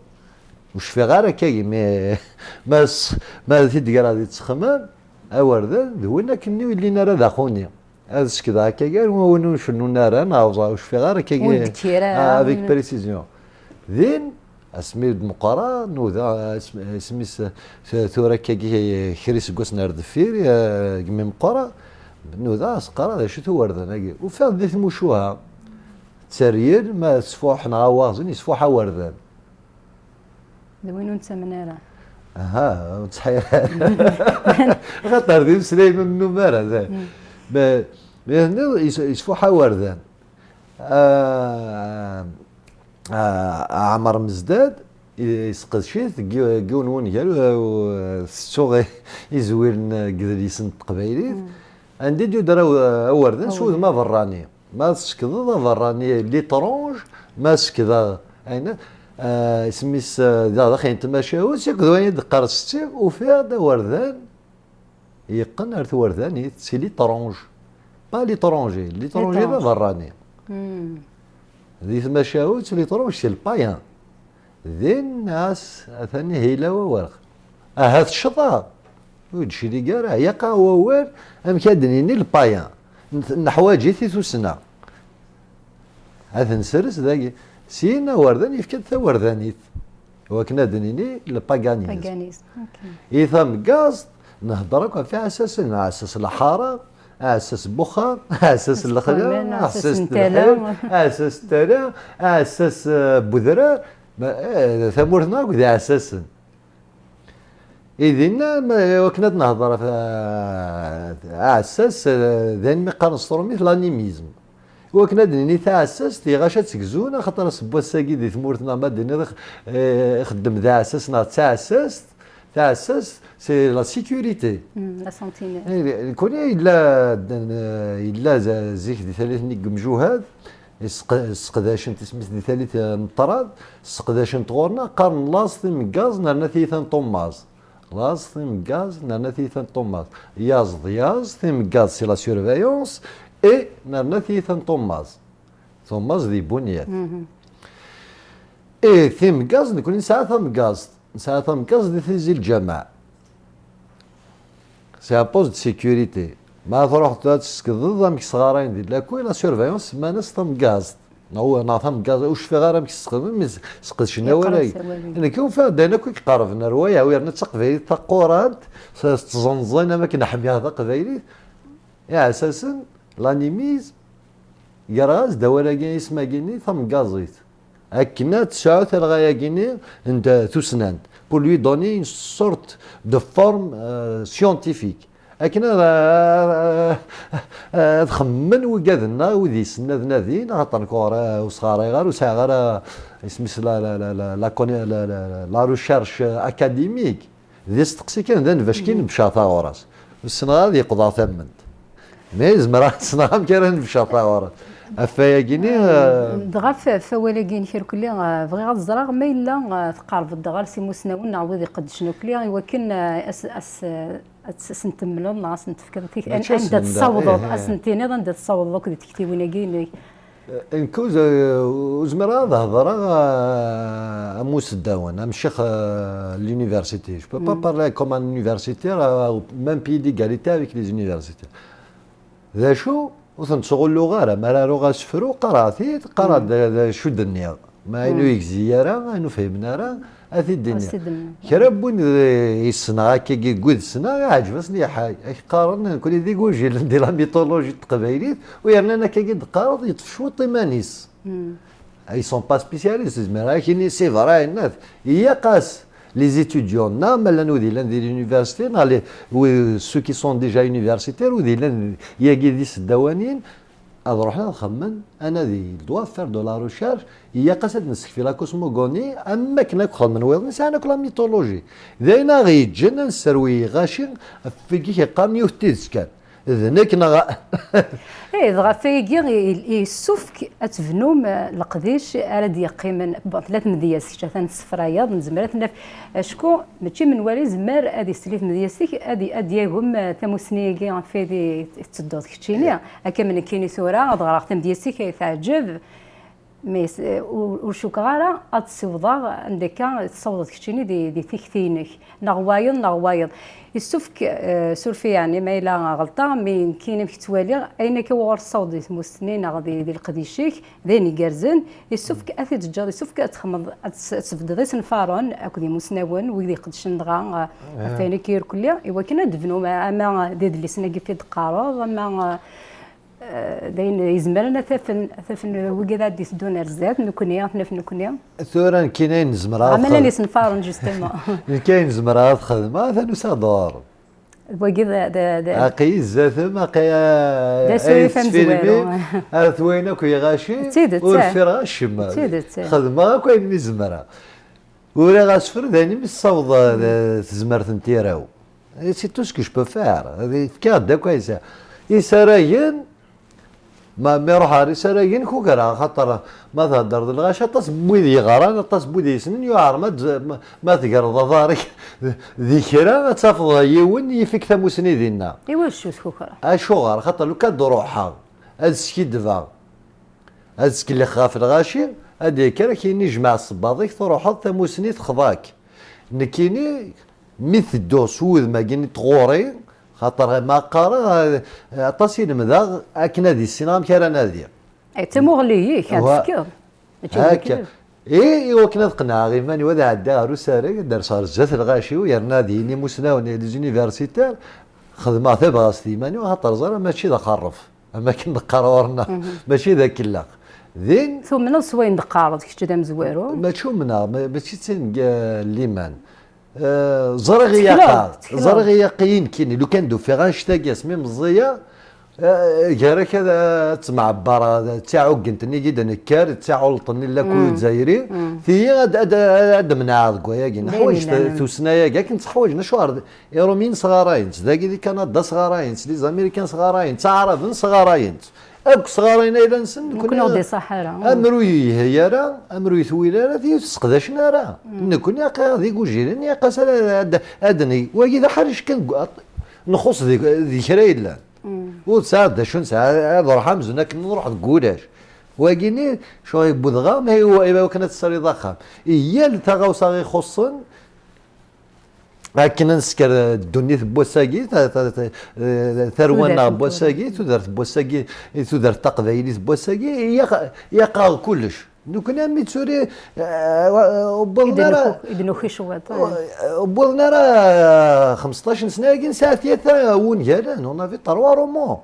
ur cfiɣ ara akkagi, mi, ma s-, ma d tid-greɣ di ttexmam, awerdan d win akken ur llin ara d axuni. Ad sekdeɣ akkagi, armi win ur cennun ara, neɣ ẓer, ur cfiɣ ara akkagi, Ur d-kkir ara, ah, avec win précision. Din, asmi d-meqqreɣ, nuda, asmi, asmi s-, s-, tura akkagi kra iseggasen ar deffir, eh, deg mi meqqreɣ, nuda, as-qqareɣ, d acu-t uwerdan-agi? Ufiɣ-d di tmucuha, tteryel, ma sfuḥen awaẓen, yesfuḥ awerdan. D win ur nettamen ara. Aha, ur nettḥayir ara. Axaṭer d imeslayen ur nennum ara, da. Mm. Ma, ma tenniḍ, yes-, yesfuḥ awerdan. Ah, ah, Ɛmer Mezdad, i-, yesqedec-it deg yi-, deg yiwen wungal, uh, tettuɣ izwiren, uh, deg yidlisen n teqbaylit. Mm. Anda i d-yuder aw-, awerdan s Awerdan. Wudem aberrani. Ma tsekdeḍ aberrani, l'étrange, ma sekdeɣ, ayen, ah, isem-is, ah, daɣ daxel n tmacahut, akked wayen i d-teqqar setti, ufiɣ-d awerdan yeqqen ar twerdanit, c'est l'étrange. Pas l'étranger, l'étranger d L'étrange. Aberrani. Hmm. Di tmacahut, l'étrange, c'est le païen. Din, as, atan ihi yella wawal. Ahat ccḍeɣ. Ur d-cligeɣ ara. Yaqqa wawal, amek ad d-nini le païen. N-, neḥwaǧ-it i tussna. Ad t-nsers dagi. Syin awerdan yefka-d tawerdanit. Wakken ad d-nini le paganisme. Paganisme, ok. I tameggaẓt, nehder akk ɣef iɛessasen, aɛessas lḥara, Aɛessas n wexxam, aɛessas n lexla, aɛessas n tala, aɛessas n tala, aɛessas, eh, n wedrar. Ma, eh, tamurt-nneɣ akk d iɛessasen. I dinna, ma, wakken ad nehder ɣef, eh, aɛessas, eh, d ayen mi qqaren s trumit l'animisme. Wakken ad nini taɛessast, iɣac ad tegzun, axaṭer aseggas-agi di tmurt-nneɣ, ma d-tiniḍ ix-, eh, ixeddem d aɛessas neɣ d taɛessast, taɛessast, c'est la sécurité. Mm, la sentinelle. Eh, nekkni yella, yella z-, zik di tallit-nni deg Mjuhad, isseq-, sseqdacen tismit di tallit, eh, n ṭṭrad, sseqdacen ɣur-neɣ, qqaren laẓ timeggaẓ, nerna tiyita n tummaẓ. Laẓ timeggaẓ, nerna tiyita n tummaẓ. Yaẓ d yaẓ, timeggaẓ c'est la surveillance, et nerna tiyita n tummaẓ. Tummaẓ di Bunyat. Mhm. Eh, timeggaẓ, nekkni nesɛa tameggaẓt. Nesɛa tameggaẓt di Tizi Lǧameɛ. C'est un poste de sécurité. Ma truḥeḍ ad tessekdeḍ amek sɣarayen di lakul, la surveillance semman-as tameggaẓt. Neɣ, neɣ tameggaẓt, ur cfiɣ ara amek s-sexdmen, mi s-, sqedcen awal-agi. Nekk ufiɣ-d ayen akk i iqerben ar waya, yerna d taqbaylit taqurant, s-, s-, ttẓenẓin am akken ḥmiɣ taqbaylit. Iɛessasen, l'animisme, greɣ-as-d awal-agi, isem-agi-nni, tameggaẓit. Akken ad tesɛu talɣa-agi-nni n d-, tussnant, pour lui donner une sorte de forme, euh, scientifique. Akken ad, ad, ad xemmen wigad-nneɣ, wid yessnen ad nadin, axaṭer nekk ur, ur sɣarayeɣ ara, ur sɛiɣ ara isem-is la, la, la, la, la conne-, la, la, la, la recherche académique. D isteqsi kan, d anbac kan, mhm, nebceɛ taɣuras. Ur ssneɣ ad yeqḍeɛ tamment. Mais zemreɣ ad ssneɣ amek ara nebceɛ taɣuras. Ɣef wayagi-nni, eh, dɣa f-, f awal-agi-inek irkelli, eh, bɣiɣ ad ẓreɣ ma yella, eh, tqerrbeḍ-d ɣer s imusnawen neɣ wid iqeddcen irkelli, i wakken, eh, as-, as-, eh, ad s-, as-ten-temmleḍ neɣ ad sen-tefkeḍ tik-, mačči anda ad-, tessawḍeḍ, eh, eh, ad sen-tiniḍ anda tessawḍeḍ akk di tektiwin-agi-inek. Eh, nekk ur z-, ur zmireɣ ad hedreɣ, eh, am useddawan, am ccix, eh, l'université. Je peux pas, mm, parler comme un universitaire, euh, au même pied d'égalité avec les universitaires. D acu? Ur ten-ttɣulluɣ ara. Mi ara aruɣ asefru, qqareɣ-t-id, qqareɣ-d, mm, d, d acu d-nniɣ. Ma ayen ur, mm, yegzi ara, ayen ur fhimen ara, ad t-id-iniɣ. Ad t-id-nniɣ. Kra n win d-, yessneɣ akkagi deg wid ssneɣ, iɛǧeb-asen iḥay. Ak-qqaren, nekkni d igujilen di la mythologie n teqbaylit, u yernan akkagi d-qqareḍ, yeṭṭef cwiṭ iman-is. Hmm. Ils sont pas spécialistes, mais c'est vrai, ilaq-as les étudiants, neɣ ma llan wid yellan di l'université, neɣ les, ou ceux qui sont déjà universitaires, wid yellan yagi di tseddawanin, ad ruḥen ad xemmen, anadi, ils doivent faire de la recherche, ilaq-as ad nessekfi la cosmogonie, am wakken akk xedmen wiḍen, sɛan akk la mythologie. D ayen aɣ-yeǧǧen ad nesserwi i lɣaci, ɣef wigi yeqqaren yiwet n tidet kan. D nekk neɣ? Eh, dɣa ɣef wayagi i, i, yessefk ad tebnum, eh, leqdic ara d-yeqqimen. Bon, tella tmedyazt, kečč atan tessefrayeḍ, nezmer ad t-naf. Acku mačči menwala izmer ad isel i tmedyazt-ik, ad, ad d-yagem, eh, tamussni-agi ɣef ay d-, tettedduḍ keččini. Akka am nekkini tura, ad ɣreɣ tamedyazt-ik ay teɛǧeb. Mais, eh, ur, ur cukkeɣ ara ad ssiwḍeɣ anda akka tessawḍeḍ keččini di, di tikti-inek. Neɣ wayeḍ, neɣ wayeḍ. Yessefk, eh, suref-iyi, yeɛni, ma yella ɣelṭeɣ, mi nekkini amek ttwaliɣ, ayen akka wuɣur tessawḍeḍ di tmurt-nni neɣ di, di leqdic-ik, d ayen igerrzen, yessefk ad t-id-teǧǧeḍ, yessefk ad txedmeḍ, ad tes-, ad tesbeddeḍ isenfaren akked imusnawen, wid iqeddcen dɣa, eh, ɣef wayen akka irkelli, i wakken ad d-bnun, ama d idlisen-agi i d-teqqareḍ, ama, eh, Eh, d ayen izemren ad t-afen, ad t-afen wigad ad d-iteddun ar zdat, nekkni, ad t-naf nekkni. Tura nekkini ayen zemreɣ ad xedmeɣ. Ama llan isenfaren, justement. Nekkini ayen zemreɣ ad xedmeɣ, atan usiɣ-d ɣur-m. Wagi d, d, d, aqi-yi zdat-m, aqi, eh, d asurif amezwaru. Ad t-wayen akk lɣaci, d tidet, ur ffireɣ acemma. D tidet. Xedmeɣ akk ayen mi zemreɣ. Uriɣ asefru d ayen mi tessaweḍ, eh, tezmert n tira-w. C'est tout ce que je peux faire. Fkiɣ-d akk ayen sɛiɣ. Isaragen, ma, mi ruḥeɣ ɣer isaragen, kukraɣ, axaṭer ma theddreḍ d lɣaci, aṭas n wid yeɣran, aṭas n wid yessnen, yuɛer ma tz-, ma, ma tegreḍ aḍar-ik di kra, ad tafeḍ yiwen yif-ik tamusni dinna. Iwacu tkukra? Acuɣer? Axaṭer lukan d-ruḥeɣ ad skiddbeɣ, ad ttkellixeɣ ɣef lɣaci, ad d-yekker ad k-yini jmeɛ sebbaḍ-ik, truḥeḍ, tamusni texḍa-k. Nekkini, mi tedduɣ s wudem-agi n tɣuri, xaṭer ma qqareɣ, eh, aṭas i lemdeɣ akken ad issineɣ amek ara nadiɣ. Ay, d tamuɣli-ik, ad tefkeḍ. Mačči d akka. I, i wakken ad qenɛeɣ iman-iw, ad ɛeddiɣ ɣer usarag, ad d-rseɣ ɣer zdat lɣaci-w, yerna ad yini imusnawen, les universitaires, Xedmeɣ tabɣest iman-iw, axaṭer ẓriɣ mačči d axerref, am akken neqqar ɣur-neɣ, mačči d akellax. Din, tumneḍ s wayen d-qqareḍ, kečč d amezwaru? Mačči umneɣ, ma-, mačči d tin n liman. Eh, ẓriɣ i yaqqa, ẓriɣ i yaqqa i nekkini, lukan d-ufiɣ annect-agi asmi meẓẓiyeɣ, eh, gar-ak ad, ad tmeɛbareḍ, d tiɛuggent-nni i d-nekker, d tiɛuleṭ-nni n lakul uzzayri, tiyi ad, ad, ad, ad d-menɛeɣ deg wayagi. Neḥwaǧ tussna-agi, akken ttḥwaǧen, acuɣer d-, Iṛumyen sɣarayen-tt, dagi di Kanada sɣarayen-tt, les Américains sɣarayen-tt, Aɛraben sɣarayen-tt. Akk sɣarayen ayla-nsen, nekkni ur ɣ-d-iṣaḥ ara. Amru yelhi ara, amru yetwil ara, tiyi ur t-sseqdacen ara. Nekkni aqi d igujilen, yaqas ara ad, ad neg. Wagi d aḥric kan, nxuṣ di, di kra yellan. Ur tesɛa d acu nesɛa, ad ruḥ amzun akken nruḥ deg ulac. Wagini, ccɣel yewweḍ ɣer, ma i, i wakken ad tessaliḍ axxam. I yal taɣawsa i xuṣṣen, akken ad nesker ddunit n wass-agi, ta-, ta-, ta-, eh, tarwa-nneɣ n wass-agi, tudert n wass-agi, tudert taqbaylit n wass-agi, yaq-, yaqaɣ kullec. Nekkni am i tturi, eh, wa-, wwḍen ara, i d-nuki cwiṭ, eh. Wwḍen ara xemseṭṭac n sna-agi, nesɛa tlata wungalen, on avait trois romans.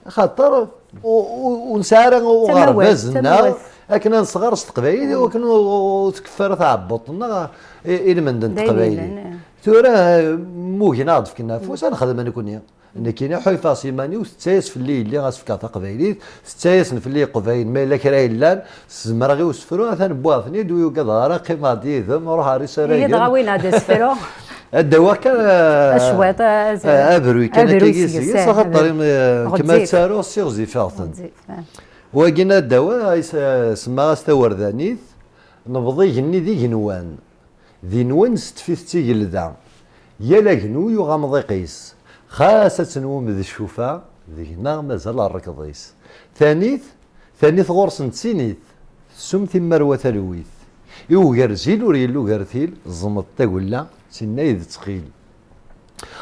Axaṭer u-, u-, ur nesɛi ara uɣerbaz-nneɣ akken ad nesɣer s teqbaylit, u akken ur, ur tkeffa ara tɛebbuḍt-nneɣ i, i lmend n teqbaylit. Tura, eh, mmugen ad ɣ-d-fken afus, ad nexdem nekkni. Nekkini ḥulfaɣ s iman-iw, tettayas fell-i yelli ad s-fkeɣ taqbaylit, tettayasen fell-i iqbaylen, ma yella kra yellan, zemreɣ i usefru, atan wwiɣ-ten-id, ur yugadeɣ ara, qqimeɣ-d yid-m, ruḥ ar isaragen. Ihi dɣa win ad d-asefru. Ad d-awiɣ kan, eh, cwiṭ, eh, abruy kan akkagi seg-s, axaṭer, eh, kma ttaruɣ, ssiɣzifaɣ-ten. Wagi n addawa, semmaɣ-as tawerdanit, nebḍ igenni d igenwan. D inwen s tfit d tigelda. Yal agnu yuɣ amḍiq-is. Xas ad tenwum d ccufa, deg-neɣ mazal rrekḍ-is. Tanit, tanit ɣur-sen d tinit, tessum timmerwa talwit. I ugerzil ur yelli ugertil, ẓẓmeḍ tagella, d tinna i d ttxil.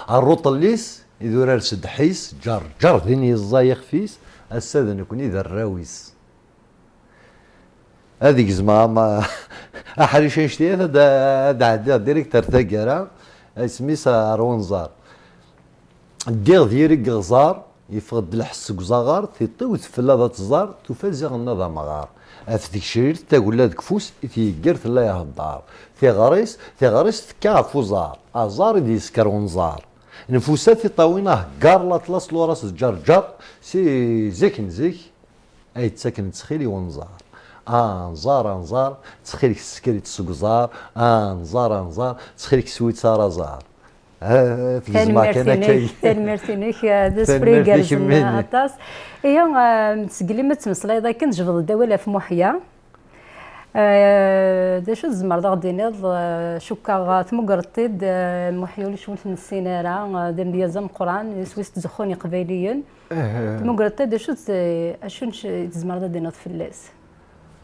Rruṭel-is, idurar s ddḥis, ǧerǧer din yeẓẓa ixef-is, ass-a d nekni d arraw-is. Ad gezmeɣ ama aḥric annect-ilat, ad, ad ɛeddiɣ direct ar taggara, isem-is ar unẓar. Ddiɣ d yiri n yeɣẓar, yeffeɣ-d lḥess seg uzaɣar, tiṭ-iw tefla d ad tẓar, tufa ziɣ nna d amɣar. Af tgecrirt, tagella deg ufus, i t-yegger tella ihedder. Tiɣri-s, tiɣri-s tekka ɣef uẓar, aẓar i d-yesker unẓar. Nfusa tiṭṭawin aheggar, laṭlas luras d ǧerǧer, si zik n zik, ay ttaken ttxil i unẓar. Anẓar, anẓar, ttxil-k sker-itt seg uẓar. Anẓar, anẓar, ttxil-k swi-tt ar aẓar. Ah, tgezmeɣ kan akka. Tanemmirt-inek, eh, d asefru igerrzen aṭas. Ihi, eh, seg melmi i tettmeslayeḍ akken, tjebdeḍ-d awal ɣef Muḥya. Eh, d acu tzemreḍ ad ɣ-d-tiniḍ? Eh, cukkeɣ, eh, tmugreḍ-t-id, eh, Muḥya ulac win ur t-nessin ara, eh, d amedyaz ameqqran, iswi-s ttzuxxun Iqbayliyen. Tmugreḍ-t-id, d acu tt-, acu n-, tzemreḍ ad d-tiniḍ fell-as?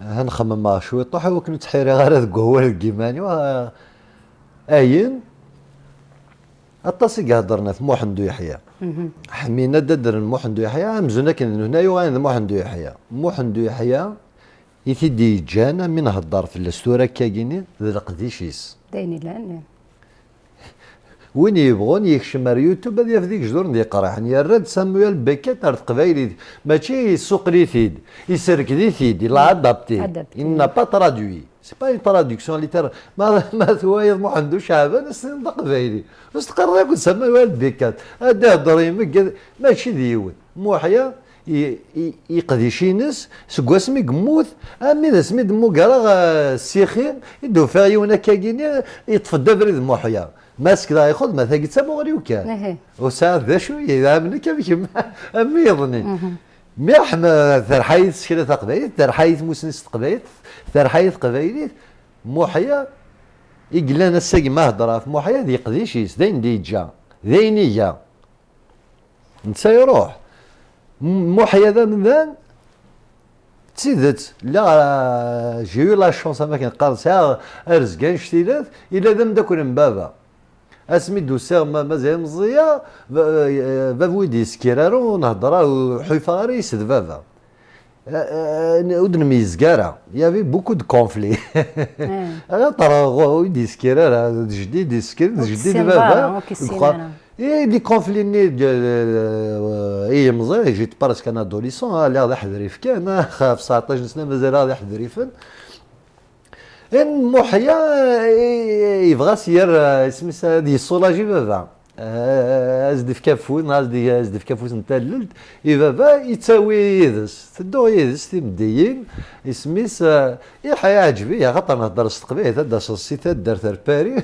Aha, nxemmem cwiṭuḥ i wakken ur ttḥiriɣ ara deg wawal deg yiman-iw. Ah, ayen, aṭas i iheddren ɣef Muḥend U Yeḥya. Ḥmin ad d-addren Muḥend U Yeḥya, amzun akken d nutni ay yuɣalen d Muḥend U Yeḥya. Muḥend U Yeḥya i t-id-yeǧǧan, am i nhedder fell-as tura akkagini, d leqdic-is. D ayen illan. Win yebɣun yekcem ar YouTube ad yaf d igejduren d yeqriḥen. Yerra-d Samuel Beckett ar teqbaylit, mačči yessuqel-it-id, iserked-it-id, il a adapté. Adapté. Il n'a pas traduit. C'est pas une traduction littérale. Ma, ma twaliḍ Muḥend U Caɛban, as-tiniḍ d aqbayli. Ur s-teqqareḍ akk d Samuel Beckett. Ad d-ihedder yemegg-, mačči d yiwen. Muḥya, i, i, iqdic-ines, seg wasmi yemmut, armi d asmi d-mmugreɣ, eh, ssixi, i d-ufiɣ yiwen akkagini, yeṭṭef-d abrid Muḥya. Ma asekk daɣ ixuḍ, ma tagi d tamuɣli-w kan. Ur sɛiɣ d acu, yedɛem nekk am kemm, am yiḍ-nni. Miḥ, ma terḥa-yi tsekla taqbaylit, terḥa-yi tmusni s teqbaylit, terḥa-yi teqbaylit. Muḥya, i yellan ass-agi ma hedder ɣef Muḥya, d yeqdic-is, d ayen d-yeǧǧa, d ayen iga. Netta iruḥ. M-, Muḥya d amdan, d tidet, lliɣ, euh, j'ai eu la chance, am akken qqaren, sɛiɣ arezg annect-ilat, yella d ameddakel n baba. Asmi d-usiɣ ma-, mazal meẓẓiyeɣ, ba-, euh, baba ur d-yeskiṛ ara, ur nhedder ara, ur ḥulfaɣ ara yes d baba. Euh, euh, ur d-nmeyyez ara. Il y avait beaucoup de conflits. Axaṭer ur d-yeskiṛ ara, d jeddi i d-yessekren, d jeddi d baba. Et les conflits-nni, euh, i yemẓi, j'étais presque un adolescent, ah, lliɣ d aḥedrif kan, ah, xef seɛṭac n sna mazal d aḥedrifen. En Muḥya, eh, yebɣa s yer, eh, isem-is ad yessulaji baba. Eh, ad s-d-ifk afus, neɣ ad s-d-, ad s-d-ifk afus n tallelt i baba, yettawi yid-s. Tedduɣ yid-s timeddiyin, isem-is, eh, iḥa iɛǧeb-iyi, axaṭer nhedder s teqbaylit, ad d-taseḍ si taddart ar Paris,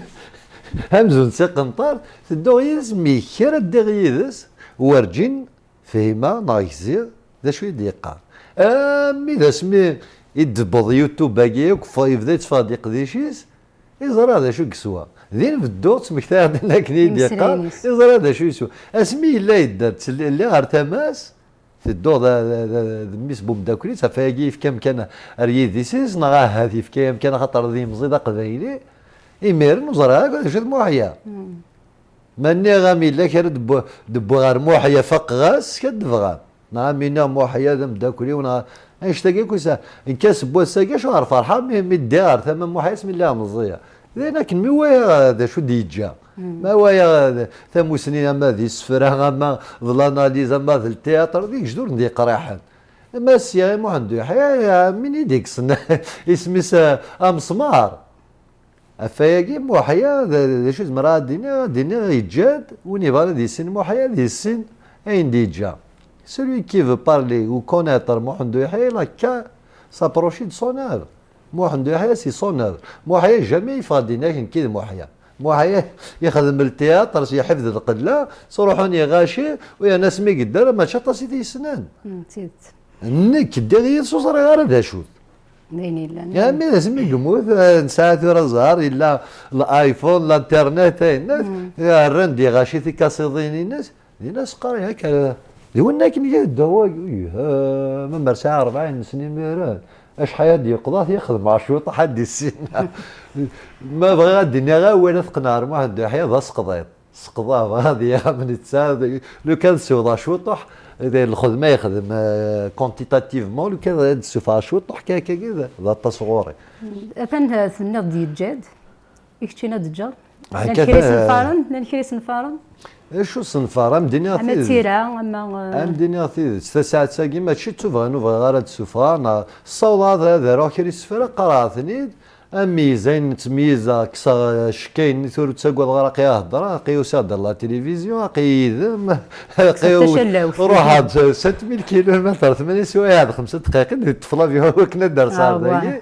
amzun d tiqenṭart, tedduɣ yid-s, mi kra ddiɣ yid-s, werǧin fhimeɣ neɣ gziɣ d acu i d-yeqqar. Armi d asmi i d-tewweḍ YouTube-agi akk, ff-, yebda yetteffeɣ-d iqdic-is, i ẓriɣ d acu i yeswa. Din bedduɣ ttmektayeɣ-d akken i d-yeqqar, imeslayen-is, i ẓriɣ d acu i yeswa. Asmi yella yedder, tt-, lliɣ ɣer tama-s, tedduɣ d, d, d, d mmi-s n umeddakel-is, ɣef wayagi yefka amkan ar yidis-is, neɣ ahat yefka amkan axaṭer d imẓi d aqbayli. Imiren ur ẓriɣ akk d acu d Muḥya. Ma nniɣ-am yella kra d-wwi-, d-wwiɣ ɣer Muḥya, faqeɣ-as, ad d-bɣan. Neɣ am iniɣ Muḥya d ameddakel-iw, neɣ annect-agi akk yesɛa. Nekk ass n wass-agi acuɣer ferḥeɣ mi, mi ddiɣ ɣer tama n Muḥya asmi lliɣ meẓẓiyeɣ. D ayen akken mi wayeɣ d acu d-yeǧǧa. Ma wayeɣ d tamusni ama d isefra, ama d l'analyse, ama d ltiyaṭer, d igejduren d iqriḥen. Ma sya i Muḥend Uyeḥya, min i d-yekksen isem-is, eh, amesmar. Ɣef wayagi, Muḥya, d, d acu zemreɣ ad d-iniɣ? Ad d-iniɣ yeǧǧa-d, win yebɣan ad yissin Muḥya, ad yissin ayen d-yeǧǧa. Celui qui veut parler ou connaître Muḥend Uyeḥya, il a qu'à s'approcher de son œuvre. Muḥend Uyeḥya, c'est son œuvre. Muḥya, jamais yeffeɣ ad d-yini akken nekki d Muḥya. Muḥya, yexdem ltiyaṭer, yeḥbed lqella, ttruḥun iɣaci, u yerna asmi yedder, mačči aṭas i t-yessnen. Mm, d tidet. Nekk, ddiɣ yid-s, ur ẓriɣ ara d acu-t. D ayen yellan. Armi d asmi yemmut, eh, nesɛa tura ẓẓher, yella l'iPhone, l'internet, ayen. Mm. Rran-d iɣaci tikasiḍin-ines, dinna s-qqaren akka, d winna akken i d-ddaw wagi, ih, ma mer sɛiɣ rebɛin n snin imiren, acḥal ad d-yeqḍa, ad t-yexdem ɣer cwiṭuḥ ad d-issin. Ma bɣiɣ ad d-iniɣ awal, ad t-qqneɣ ɣer Muḥend Uyeḥya d aseqḍiṭ. Seqḍaɣ, bɣiɣ ad yaɣ am netta, lukan ssiwḍeɣ cwiṭuḥ, d lxedma yexdem, eh, quantitativement, lukan ad d-ssufɣeɣ cwiṭuḥ kan akkagi, d, d aṭas ɣur-i. Atan tenniḍ-d yeǧǧa-d, i keččini ad d-teǧǧeḍ? Ah, llan kra isenfaren? Llan kra isenfaren? Acu senfar? Am d-iniɣ tidet. Ama d tira, ama, eh, am d-iniɣ tidet. Tasaɛet-agi mačči d tuffɣa ur bɣiɣ ara ad d-ssufɣeɣ, neɣ ssawḍeɣ ad, ad aruɣ kra isefra, qqareɣ-ten-id, ameyyez, ayen ttmeyyizeɣ, kkseɣ, eh, ccekkayen-nni, tura ur ttagadeɣ ara, aqi-, ad heddreɣ, aqi-, usiɣ-d ar la télévision, aqi-, yid-m, aqi-, ruḥeɣ-d sept mille kilomètres, tmanya swayeɛ d xemsa dqayeq, i d-teṭṭef l'avion akken ad d-rseɣ ar dagi.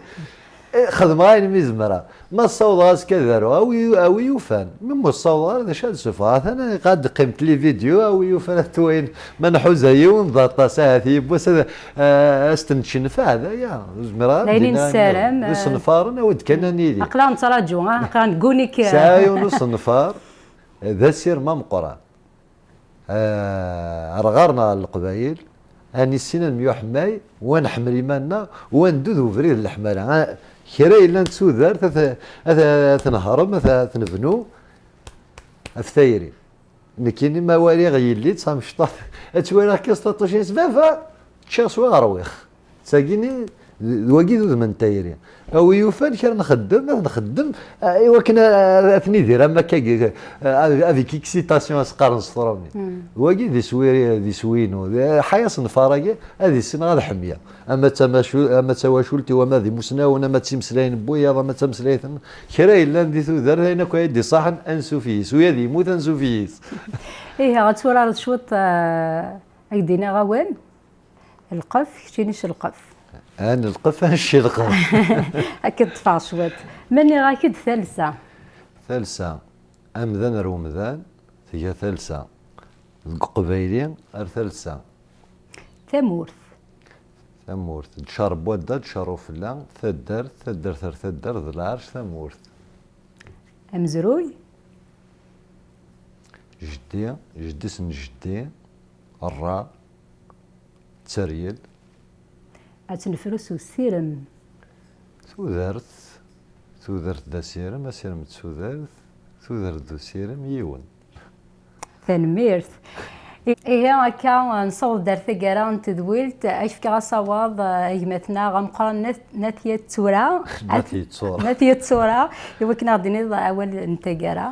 Eh, xedmeɣ ayen mi zemreɣ. Ma ssawḍeɣ azekka ad aruɣ, a wi, a wi yufan. Mi ur ssawḍeɣ ara, d acu ad ssufɣeɣ? Atan ad d-qqiment les vidéos, a wi yufan ad t-wayen. Ma nḥuza yiwen d aṭas, ahat yiwwas ad, eh, ad s-ten-tecnef, ahat aya. Ur zmireɣ ara d ayen i d-iniɣ nessaram, d isenfaren, awi-d kan ad nili. Aql-aɣ nettraǧu, ah, aql-aɣ negguni-k. Sɛiɣ yiwen usenfar, d asirem ameqqran. Eh, ar ɣer-neɣ Leqbayel, ad nissin ad nemyuḥemmay, u ad nḥemmel iman-nneɣ, u ad neddu d ubrid n leḥmala. Ah, kra yellan d tudert, ad t-, ad t-, ad t-nehṛem, ad t-, ad t-nebnu ɣef tayri. Nekkini ma waliɣ yelli d tamecṭuḥt, ad tt-waliɣ kan s taṭucin-is, "Baba, ččiɣ swiɣ ṛwiɣ." Tagini, d, d wagi d udem n tayri. A wi yufan kra nxeddem, ad nxeddem, eh, i wakken a, a, ad t-nidir am wakkagi, eh, avec excitation, as qqaren s tṛumit. Wagi d iswi, d iswi-inu. Eh, ḥaya asenfar-agi, ad issineɣ ad ḥemmleɣ. Ama d tamacu-, ama d tawacult-iw, ama d imusnawen, ama d timeslayin n wiyaḍ, ama d tameslayt n, kra yellan di tudert, ayen akk ay d-iṣaḥen, ansuf yis. Wi ad yemmut, ansuf yis. Ihi, ad turareḍ cwiṭ, eh, ad k-d-iniɣ awal. Lqef, keččini celqef. Ad nelqef, ad nccelqef. Akka ṭṭfeɣ cwiṭ. Ma nniɣ-ak-d talsa. Talsa. Amdan ar umdan, tga talsa. Deg uqbayli ar talsa. Tamurt. Tamurt. Ddcer n wadda, ddcer ufella, taddart, taddart ar taddart, d lɛerc, tamurt. Amezruy. Jeddi, jeddi-s n jeddi, rra, tteryel. Ad tt-nefru s usirem. Tudert, tudert d asirem, asirem d tudert, tudert d usirem, yiwen. Tanemmirt. Ihi akka, nessaweḍ-d ar taggara n tedwilt, ad k-fkeɣ asawaḍ, eh, a gma-tneɣ ameqqran n At, n At Yat Tura. N At Yat Tura. N At Yat Tura, i wakken ad ɣ-d-tiniḍ awal n taggara.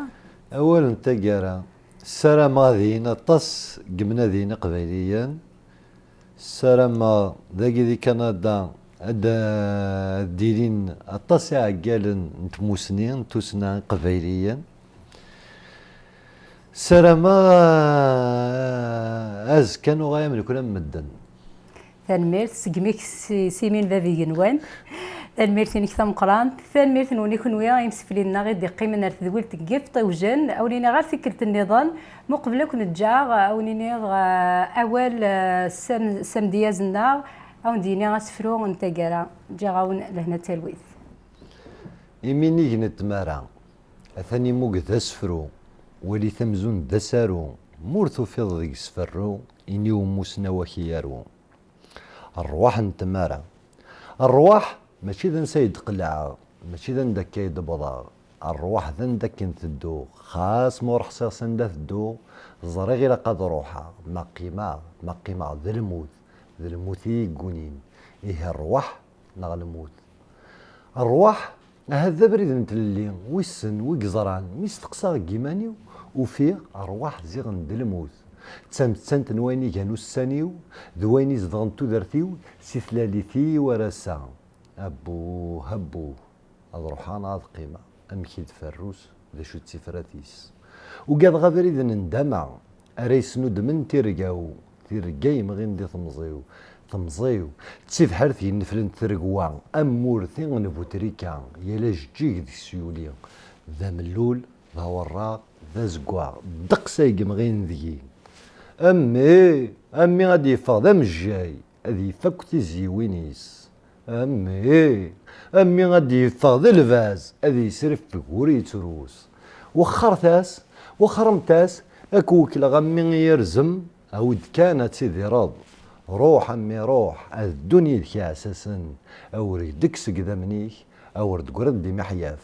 Awal n taggara. Ssarameɣ ad yini aṭas n yemnadiyen iqbayliyen. Ssarameɣ dagi di Kanada ad d-, ad d-ilin aṭas iɛeggalen n tmusni, n tussna iqbayliyen. Ssarameɣ, eh, azekka nuɣal am nekni am medden. Tanemmirt, segmi-k s- simin bab igenwan. Tanemmirt-inek tameqqrant. Tanemmirt-nwen i kunwi, imseflin-nneɣ i d-iqqimen ar tedwilt n Gift Iwjen. Awen-iniɣ ar tikkelt nniḍen, muqbel ad ken-ǧǧeɣ, awen-iniɣ, eh, awal, eh, sam- samedi-azen-nneɣ, awen-d-yini asefru n taggara. Ǧǧiɣ-awen lehna d talwit. Iminig n tmara, atan imug d asefru, walit amzun d asaru, ma ur tufiḍ deg-s ferru, ini umussnaw ad k-yaru. Rrwaḥ n tmara. Rrwaḥ mačči d ansa i d-qelɛeɣ, mačči d anda akka i d-wwḍeɣ. Rrwaḥ d anda akken tedduɣ, xas ma ur ḥṣiɣ s anda tedduɣ, ẓriɣ ilaq ad ruḥeɣ, ma qqimeɣ, ma qqimeɣ d lmut, d lmut i yi-ggunin. Ihi rrwaḥ neɣ lmut. Rrwaḥ, ahat d abrid n tlelli, wissen wi yeẓran, mi steqsaɣ deg yiman-iw, ufiɣ rrwaḥ ziɣen d lmut. D tamettant n wayen igan ussan-iw, d wayen izedɣen tudert-iw, si tlalit-iw ar ass-a. Abbuh, abbuh, ad ruḥeɣ neɣ ad qqimeɣ, amek i d-ferrus, d acu d tifrat-is. Ugadeɣ abrid n ndama, ara yesnudmen tirga-w, tirga yemɣin di temẓi-w. Temẓi-w, d tibḥirt yenneflen tregwa, am wurti n butrika, yal ajeǧǧig deg-s yuli, d amellul, d awerraɣ, d azeggaɣ, ddeqs ay yemɣin deg-i. A mmi, a mmi ad d-yeffeɣ d amejjay, ad yefk akk tizyiwin-is. A mmi, a mmi ad d-yeffeɣ d lbaz, ad yesreffeg ur yettrus. Wexxret-as, wexxremt-as, ad k-wekkleɣ a mmi i yirzem, awi-d kan ad tidireḍ. Ruḥ a mmi ruḥ, ad ddun yid-k iɛessasen, awer deg-s seg idammen-ik, awer d-tegreḍ d imiḥyaf.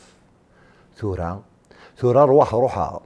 Tura, tura rwaḥ ruḥeɣ.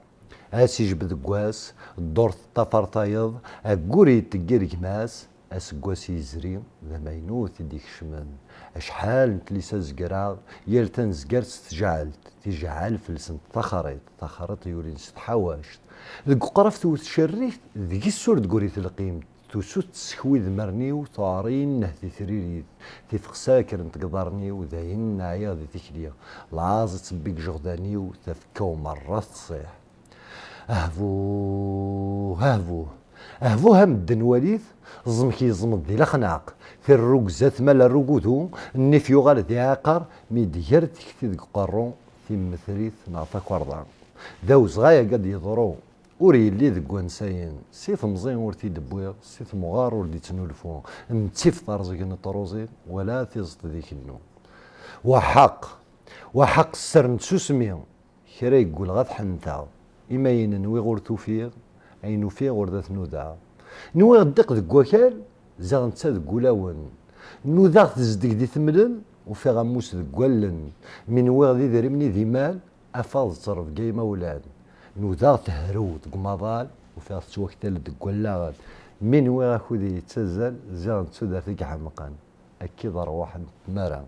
Ass ijbed deg wass, ddurt teṭṭafar tayeḍ, aggur yetteggir gma-s, aseggas yezri d amaynut i d-ikecmen. Acḥal n tlisa zegreɣ, yal tanezgart s tjaɛelt, tijaɛal felsent taxriṭ, taxriṭ yulin s tḥawact. Deg uqraf tewwet tcerrikt, deg-s ur d-gri telqimt. Tusut tessekwi idmaren-iw, tuɛer-iyi nnehti tririt, tifexsa kkrent deg iḍarren-iw, dayen ɛyiɣ di tikli, laẓ ittebbi deg ijeɣdan-iw, tafekka-w merra teṣṣiḥ. Ahbuh, ahbuh, ahbuh a medden walit, ẓẓmek yeẓmeḍ di lexnaq, tirrugza tmala rrugudu, nnif yuɣal d iɛiqer, mi d-ger tikti deg uqerru, timmetrit neɣ takerḍa. D awezɣay akka d-yeḍru. Ur yelli deg wansayen, si temẓi ur t-id-wwiɣ, si temɣer ur d-ittnulfu, m ttif terẓeg n truẓi, wala tiẓeṭ d ikennu. Wa ḥeqq, wa ḥeqq sser n tsusmi, kra yeggul ɣef ḥenteɣ, imayen nwiɣ ur t-ufiɣ, ayen ufiɣ ur d at-nudaɣ. Nwiɣ ddiq deg wakal, ziɣ netta deg wulawen. Nudaɣ tezdeg di temlel, ufiɣ ammus deg wallen, mi nwiɣ d idrimen i d imal, afeɣ d ttrebga imawlan. Nudaɣ tehrew deg umaḍal, ufiɣ tettwaktal deg wallaɣen. Mi nwiɣ akud i yettazzal, ziɣ d tudert i iḥemqen. Akka i d rrwaḥ n tmara.